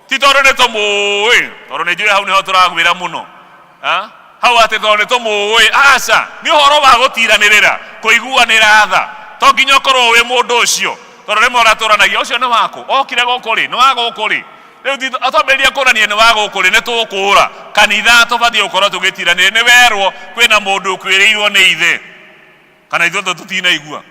Speaker 5: Ti tondũ nĩ tũmũĩ, tondũ nĩ njũĩ hau nĩho tũragwĩra mũno. Ah? Hau atĩ tondũ nĩ tũmũĩ, aca, nĩ ũhoro wa gũtiranĩrĩra, kũiguanĩra tha. To nginya ũkorwo ũĩ mũndũ ũcio, tondũ rĩmwe ũrĩa tũranagia, ũcio nĩ wakũ, okire gũkũ rĩ, nĩ wa gũkũ rĩ. Rĩu twambĩrĩria kũrania nĩ wa gũkũ rĩ, nĩ tũkũra. Kanitha tũbatiĩ gũkorwo tũgĩtiranĩra. Nĩ werwo kwĩna mũndũ ũkuĩrĩirwo nĩ ithe. Kana ithuothe tũtinaigua?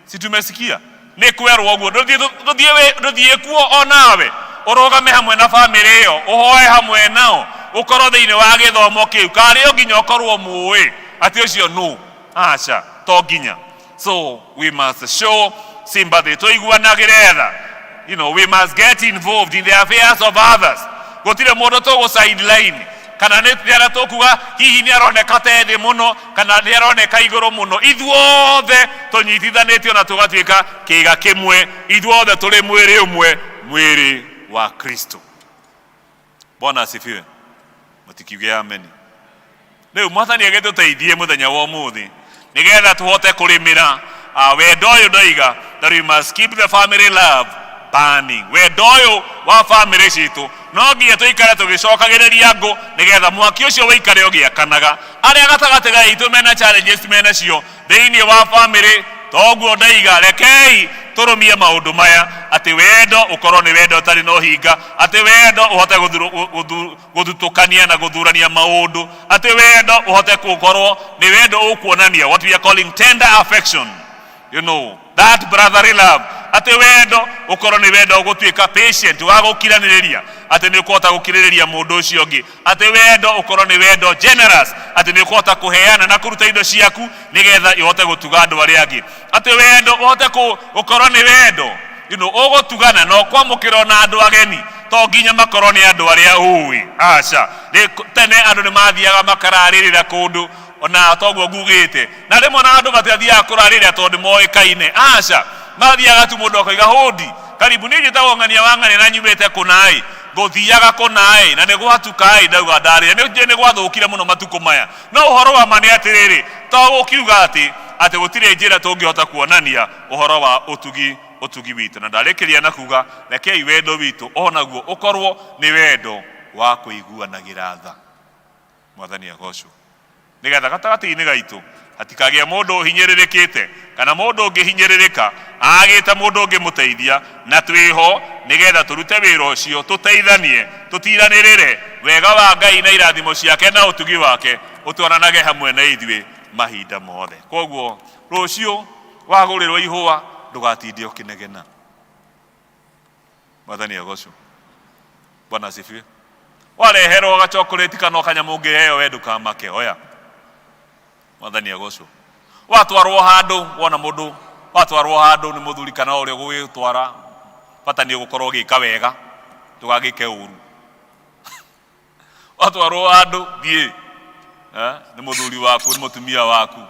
Speaker 5: Si tumesikia? Nĩ kwerwo ũguo. Ndũthiĩ kuo o nawe ũrũgame hamwe na bamĩrĩ ĩyo, ũhoe hamwe nao, ũkorwo thĩinĩ wa gĩthomo kĩu. Karĩ o nginya ũkorwo mũĩ atĩ ũcio nũ? Aca, to nginya. So we must show sympathy. Tũiguanagĩre tha. You know, we must get involved in the affairs of others. Gũtirĩ mũndũ tũgũ sideline kana nĩ arĩa tũkuga hihi nĩ aroneka ta thĩ mũno kana nĩ aroneka igũrũ mũno. Ithuothe tũnyitithanĩtio na tũgatuĩka kĩĩga kĩmwe. Ithuothe tũrĩ mwĩrĩ ũmwe, mwĩrĩ wa Kristo. Bwana asifiwe. Mũtikiuge ameni. Rĩu Mwathani agĩtũteithie mũthenya wa ũmũthĩ nĩgetha tũhote kũrĩmĩra wendo ũyũ ndoiga that we must keep the family love burning. Wendo ũyũ wa family citũ no nginya tũikare tũgĩcokagĩrĩria ngũ nĩgetha mwaki ũcio ũikare ũgĩakanaga. Arĩa gatagatĩ gaitũ mena challenges menacio thĩinĩ wa family, toguo ndaiga rekei tũrũmie maũndũ maya, atĩ wendo ũkorwo nĩ wendo ũtarĩ na ũhinga, atĩ wendo ũhote gũthutũkania na gũthurania maũndũ, atĩ wendo ũhote gũkorwo nĩ wendo ũkuonania what we are calling tender affection, you know, that brotherly love, atĩ wendo ũkorwo nĩ wendo ũgũtuĩka patient, wa gũkiranĩrĩria, atĩ nĩ ũkũhota gũkirĩrĩria mũndũ ũcio ũngĩ, atĩ wendo ũkorwo nĩ wendo generous, atĩ nĩ ũkũhota kũheana na kũruta indo ciaku nĩgetha ihote gũtuga andũ arĩa angĩ, atĩ wendo ũhote gũkorwo nĩ wendo, you know, ũgũtugana na ũkwamũkĩra ona andũ ageni, to nginya makorwo nĩ andũ arĩa ũĩ. Aca, tene andũ nĩ mathiaga makararĩrĩra kũndũ ona toguo ngugĩte, na rĩmwe na andũ matiathiaga kũrarĩrĩra tondũ nĩ moĩkaine. Aca, mathiaga tu mũndũ akoiga hũndi karibu, niĩ njĩtagwo ng'ania wa ng'ania na nyumĩte kũnaĩ, ngũthiaga kũnaĩ na nĩ gwatukaĩ, ndauga ndarĩra. Nĩ njũĩ nĩ gwathũkire mũno matukũ maya, no ũhoro wa ma nĩ atĩrĩrĩ, to gũkiuga atĩ atĩ gũtirĩ njĩra tũngĩhota kuonania ũhoro wa ũtugi ũtugi witũ. Na ndarĩkĩria na kuga rekei wendo witũ onaguo ũkorwo nĩ wendo wa kũiguanagĩra tha. Mwathani agocwo. Nĩgetha gatagatĩ-inĩ gaitũ hatikagĩe mũndũ ũhinyĩrĩrĩkĩte kana mũndũ ũngĩhinyĩrĩrĩka agĩte mũndũ ũngĩmũteithia, na twĩho nĩgetha tũrute wĩra ũcio, tũteithanie, tũtiranĩrĩre wega wa Ngai na irathimo ciake na ũtugi wake ũtwaranage hamwe na ithuĩ mahinda mothe. Koguo rũciũ wagũrĩrwo ihũa ndũgatinde ũkĩnegena. Mwathani agocwo. Bwana asifiwe. Wareherwo gachokoleti kana kanyamũ ũngĩheo we ndũkamake, oya. Mwathani agocwo. Watwarwo handũ wona mũndũ, watwarwo handũ nĩ mũthuri kana ũrĩa ũgũgĩtwara, bata nĩ ũgũkorwo ũgĩka wega, ndũgagĩke ũru. Watwarwo handũ thiĩ, nĩ mũthuri waku, nĩ mũtumia waku,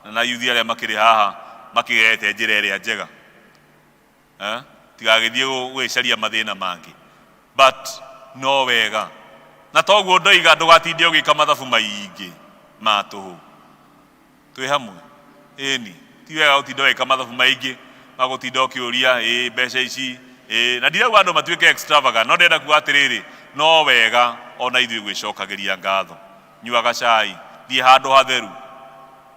Speaker 5: na yuthi arĩa makĩrĩ haha makĩgerete njĩra ĩrĩa njega. Tigagĩthiĩ gũgĩcaria mathĩna mangĩ, but no wega. Na toguo ndoiga ndũgatinde ũgĩka mathabu maingĩ ma tũhũ. Twĩ hamwe? Ĩni, ti wega gũtinda ũgĩka mathabu maingĩ ma gũtinda ũkĩũria ĩ mbeca ici ĩ, na ndirauga andũ matuĩke extravagant, no ndĩrenda kuga atĩrĩrĩ, no wega ona ithuĩ gwĩcokagĩria ngatho. Nyua gacai. Thiĩ handũ hatheru.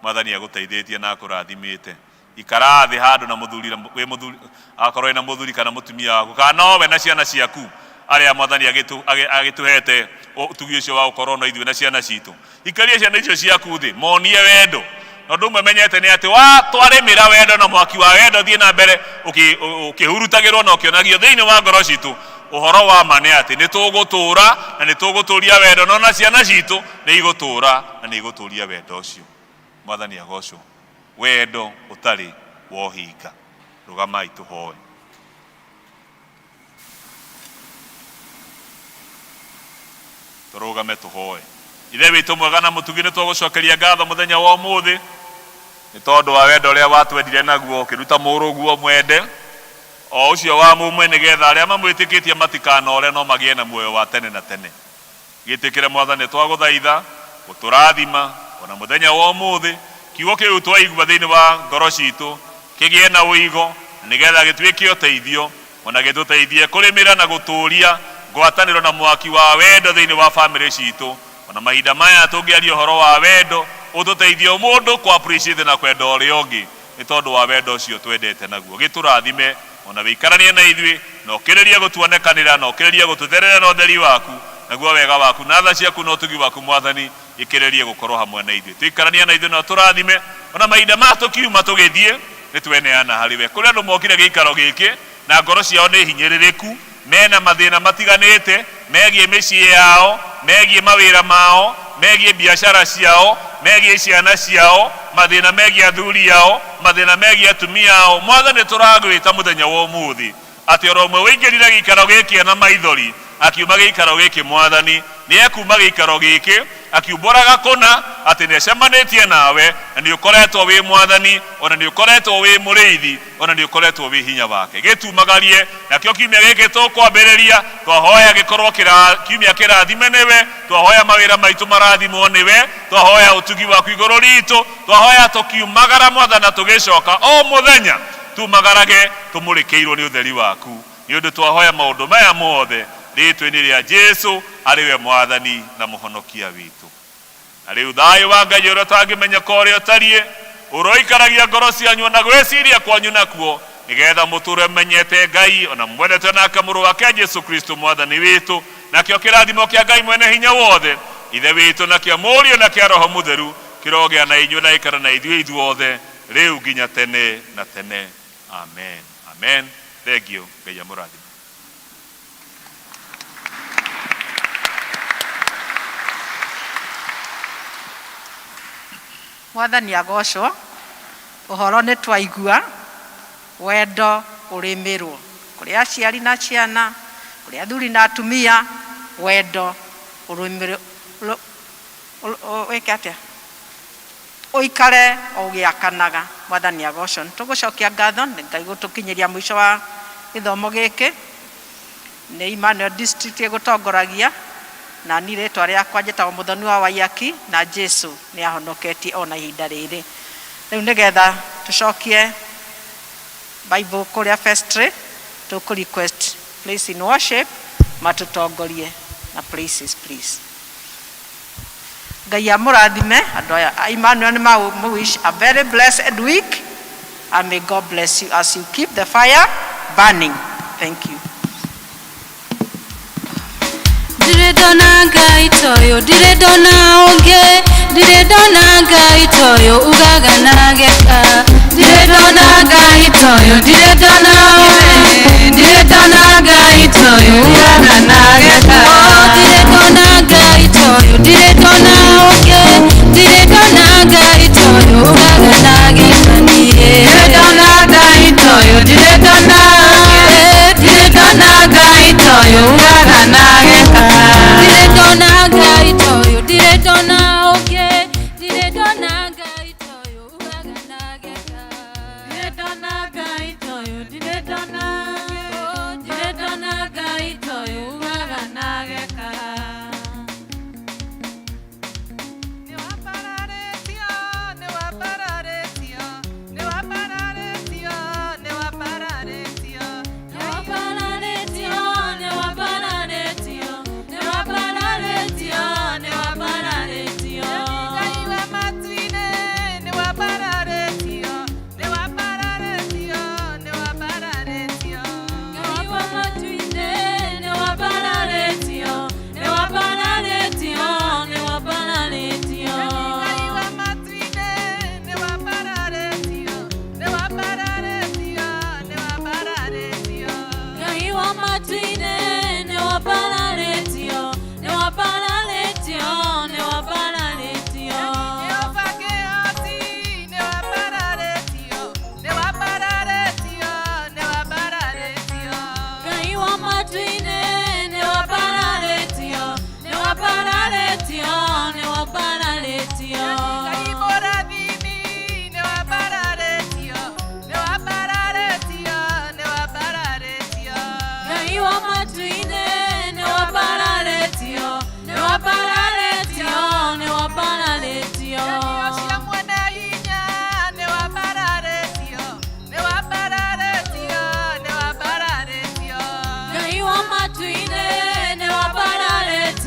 Speaker 5: Mwathani agũteithĩtie na akũrathimĩte. Ikara thĩ handũ na mũthuri, wĩ mũthuri, akorwo wĩna mũthuri kana mũtumia waku, kana nowe na ciana ciaku arĩa Mwathani agĩtũhete ũtugi ũcio wa gũkorwo na ithuĩ na ciana citũ. Ikaria ciana icio ciaku thĩ, monie wendo. Na ũndũ ũmwe menyete nĩ atĩ wa twarĩmĩra wendo na mwaki wa wendo thiĩ na mbere ũkĩhurutagĩrwo na ũkĩonagio thĩinĩ wa ngoro citũ, ũhoro wa ma nĩ atĩ nĩ tũgũtũra na nĩ tũgũtũria wendo, no na ciana citũ nĩ igũtũra na nĩ igũtũria wendo ũcio. Mwathani agocwo. Wendo ũtarĩ wa ũhinga. Rũgamai tũhoe. Tũrũgame tũhoe. Ithe witũ mwega na mũtugi, nĩ tũgũcokeria ngatho mũthenya wa ũmũthĩ nĩ tondũ wa wendo ũrĩa watwendire naguo, ũkĩruta mũrũguo mwende o ũcio wa mũmwe, nĩgetha arĩa mamwĩtĩkĩtie matikanore no magĩe na muoyo wa tene na tene. Gĩtĩkĩre Mwathani, twagũthaitha gũtũrathima ona mũthenya wa ũmũthĩ, kiugo kĩu twaigua thĩinĩ wa ngoro citũ kĩgĩe na ũigo, nĩgetha gĩtuĩke ũteithio, ona gĩtũteithie kũrĩmĩra na gũtũria ngwatanĩro na mwaki wa wendo thĩinĩ wa bamĩrĩ citũ. Ona mahinda maya tũngĩaria ũhoro wa wendo, ũtũteithie mũndũ kũ appreciate na kwenda ũrĩa ũngĩ nĩ tondũ wa wendo ũcio twendete naguo. Gĩtũrathime ona wĩikaranie na ithuĩ, na ũkĩrĩrie gũtuonekanĩra, na ũkĩrĩrie gũtũtherera na ũtheri waku, naguo wega waku na tha ciaku na ũtugi waku Mwathani ĩkĩrĩrie gũkorwo hamwe na ithuĩ. Tũikaranie na ithuĩ na ũtũrathime ona mahinda maya tũkiuma tũgĩthiĩ, nĩ tweneana harĩ we. Kũrĩ andũ mokire gĩikaro gĩkĩ na ngoro ciao nĩ hinyĩrĩrĩku, mena mathĩna matiganĩte megiĩ mĩciĩ yao, megiĩ mawĩra mao, megiĩ biacara ciao, megiĩ ciana ciao, mathĩna megiĩ athuri ao, mathĩna megiĩ atumia ao. Mwathani, tũragwĩta mũthenya wa ũmũthĩ atĩ oro ũmwe wĩingĩrire gĩikaro gĩkĩ na maithori akiuma gĩikaro gĩkĩ, Mwathani nĩ ekuma gĩikaro gĩkĩ akiumbũraga kũna atĩ nĩ acemanĩtie nawe, na nĩ ũkoretwo wĩ Mwathani, ona nĩ ũkoretwo wĩ mũrĩithi, ona nĩ ũkoretwo wĩ hinya wake. Gĩtumagarie nakĩo kiumia gĩkĩ tũkwambĩrĩria, twahoya gĩkorwo kiumia kĩrathime nĩwe, twahoya mawĩra maitũ marathimwo nĩwe, twahoya ũtugi waku igũrũ ritũ, twahoya tũkiumagara Mwathani na tũgĩcoka o mũthenya tumagarage tũmũrĩkĩirwo nĩ ũtheri waku. Nĩ ũndũ twahoya maũndũ maya mothe rĩtwa-inĩ rĩa Jesu arĩ we Mwathani na Mũhonokia witũ. Na rĩu thayũ wa Ngai ũrĩa ũtangĩmenyeka ũrĩa ũtariĩ ũroikaragia ngoro cianyu na gwĩciria kwanyu nakuo, nĩgetha mũtũre menyete Ngai ona mwendete nake mũrũ wake Jesu Kristo Mwathani witũ. Nakĩo kĩrathimo kĩa Ngai mwene hinya wothe, Ithe witũ, na kĩa Mũriũ na kĩa Roho Mũtheru kĩrogĩa na inyuĩ na gĩikare na ithuĩ ithuothe rĩu nginya tene na tene. Amen, amen. Thengiũ. Ngai amũrathime.
Speaker 4: Mwathani agocwo. Ũhoro nĩ twaigua wendo ũrĩmĩrwo kũrĩ aciari na ciana, kũrĩ athuri na atumia, wendo ũrĩmĩrwo wĩke atĩa ũikare o ũgĩakanaga. Mwathani agocwo. Nĩ tũgũcokia ngatho nĩ Ngai gũtũkinyĩria mũico wa gĩthomo gĩkĩ. Nĩ Emmanuel District ĩgũtongoragia, na niĩ rĩtwa rĩakwa njĩtagwo Mũthoni wa Waiyaki, na Jesu nĩ ahonoketie ona ihinda rĩrĩ. Rĩu nĩgetha tũcokie Bible kũrĩa vestry, tũkũ request Praise in Worship matũtongorie na praises please. Ngai amũrathime andũ aya a Emmanuel. Nĩ ma wish a very blessed week, and may God bless you as you keep the fire burning. Thank you.
Speaker 2: Ndirĩ ndona Ngai toyũ, ndirĩ ndona ũngĩ, ndirĩ ndona Ngai toyũ ugaga na geka. Ndirĩ ndona Ngai toyũ, ndirĩ ndona ũngĩ, ndirĩ ndona Ngai toyũ ugaga na geka. Ndirĩ ndona Ngai toyũ, ndirĩ ndona ũngĩ, ndirĩ ndona Ngai toyũ ugaga na geka niĩ. Ndirĩ ndona Ngai toyũ, ndirĩ ndona ũngĩ, ndirĩ ndona Ngai toyũ ugaga na geka. Ndirĩ ndona Ngai toyũ, ndirĩ ndona ũngĩ, ndirĩ ndona Ngai toyũ ugaga na geka. Ndirĩ ndona Ngai toyũ, ndirĩ ndona ũngĩ, ndirĩ ndona Ngai toyũ ugaga na geka.
Speaker 1: Nĩwambararĩtio, nĩwambararĩtio, nĩwambararĩtio, nĩwambararĩtio.
Speaker 2: Nĩwambararĩtio, nĩwambararĩtio, nĩwambararĩtio, nĩwambararĩtio.
Speaker 1: Ngai.
Speaker 2: Matu-inĩ.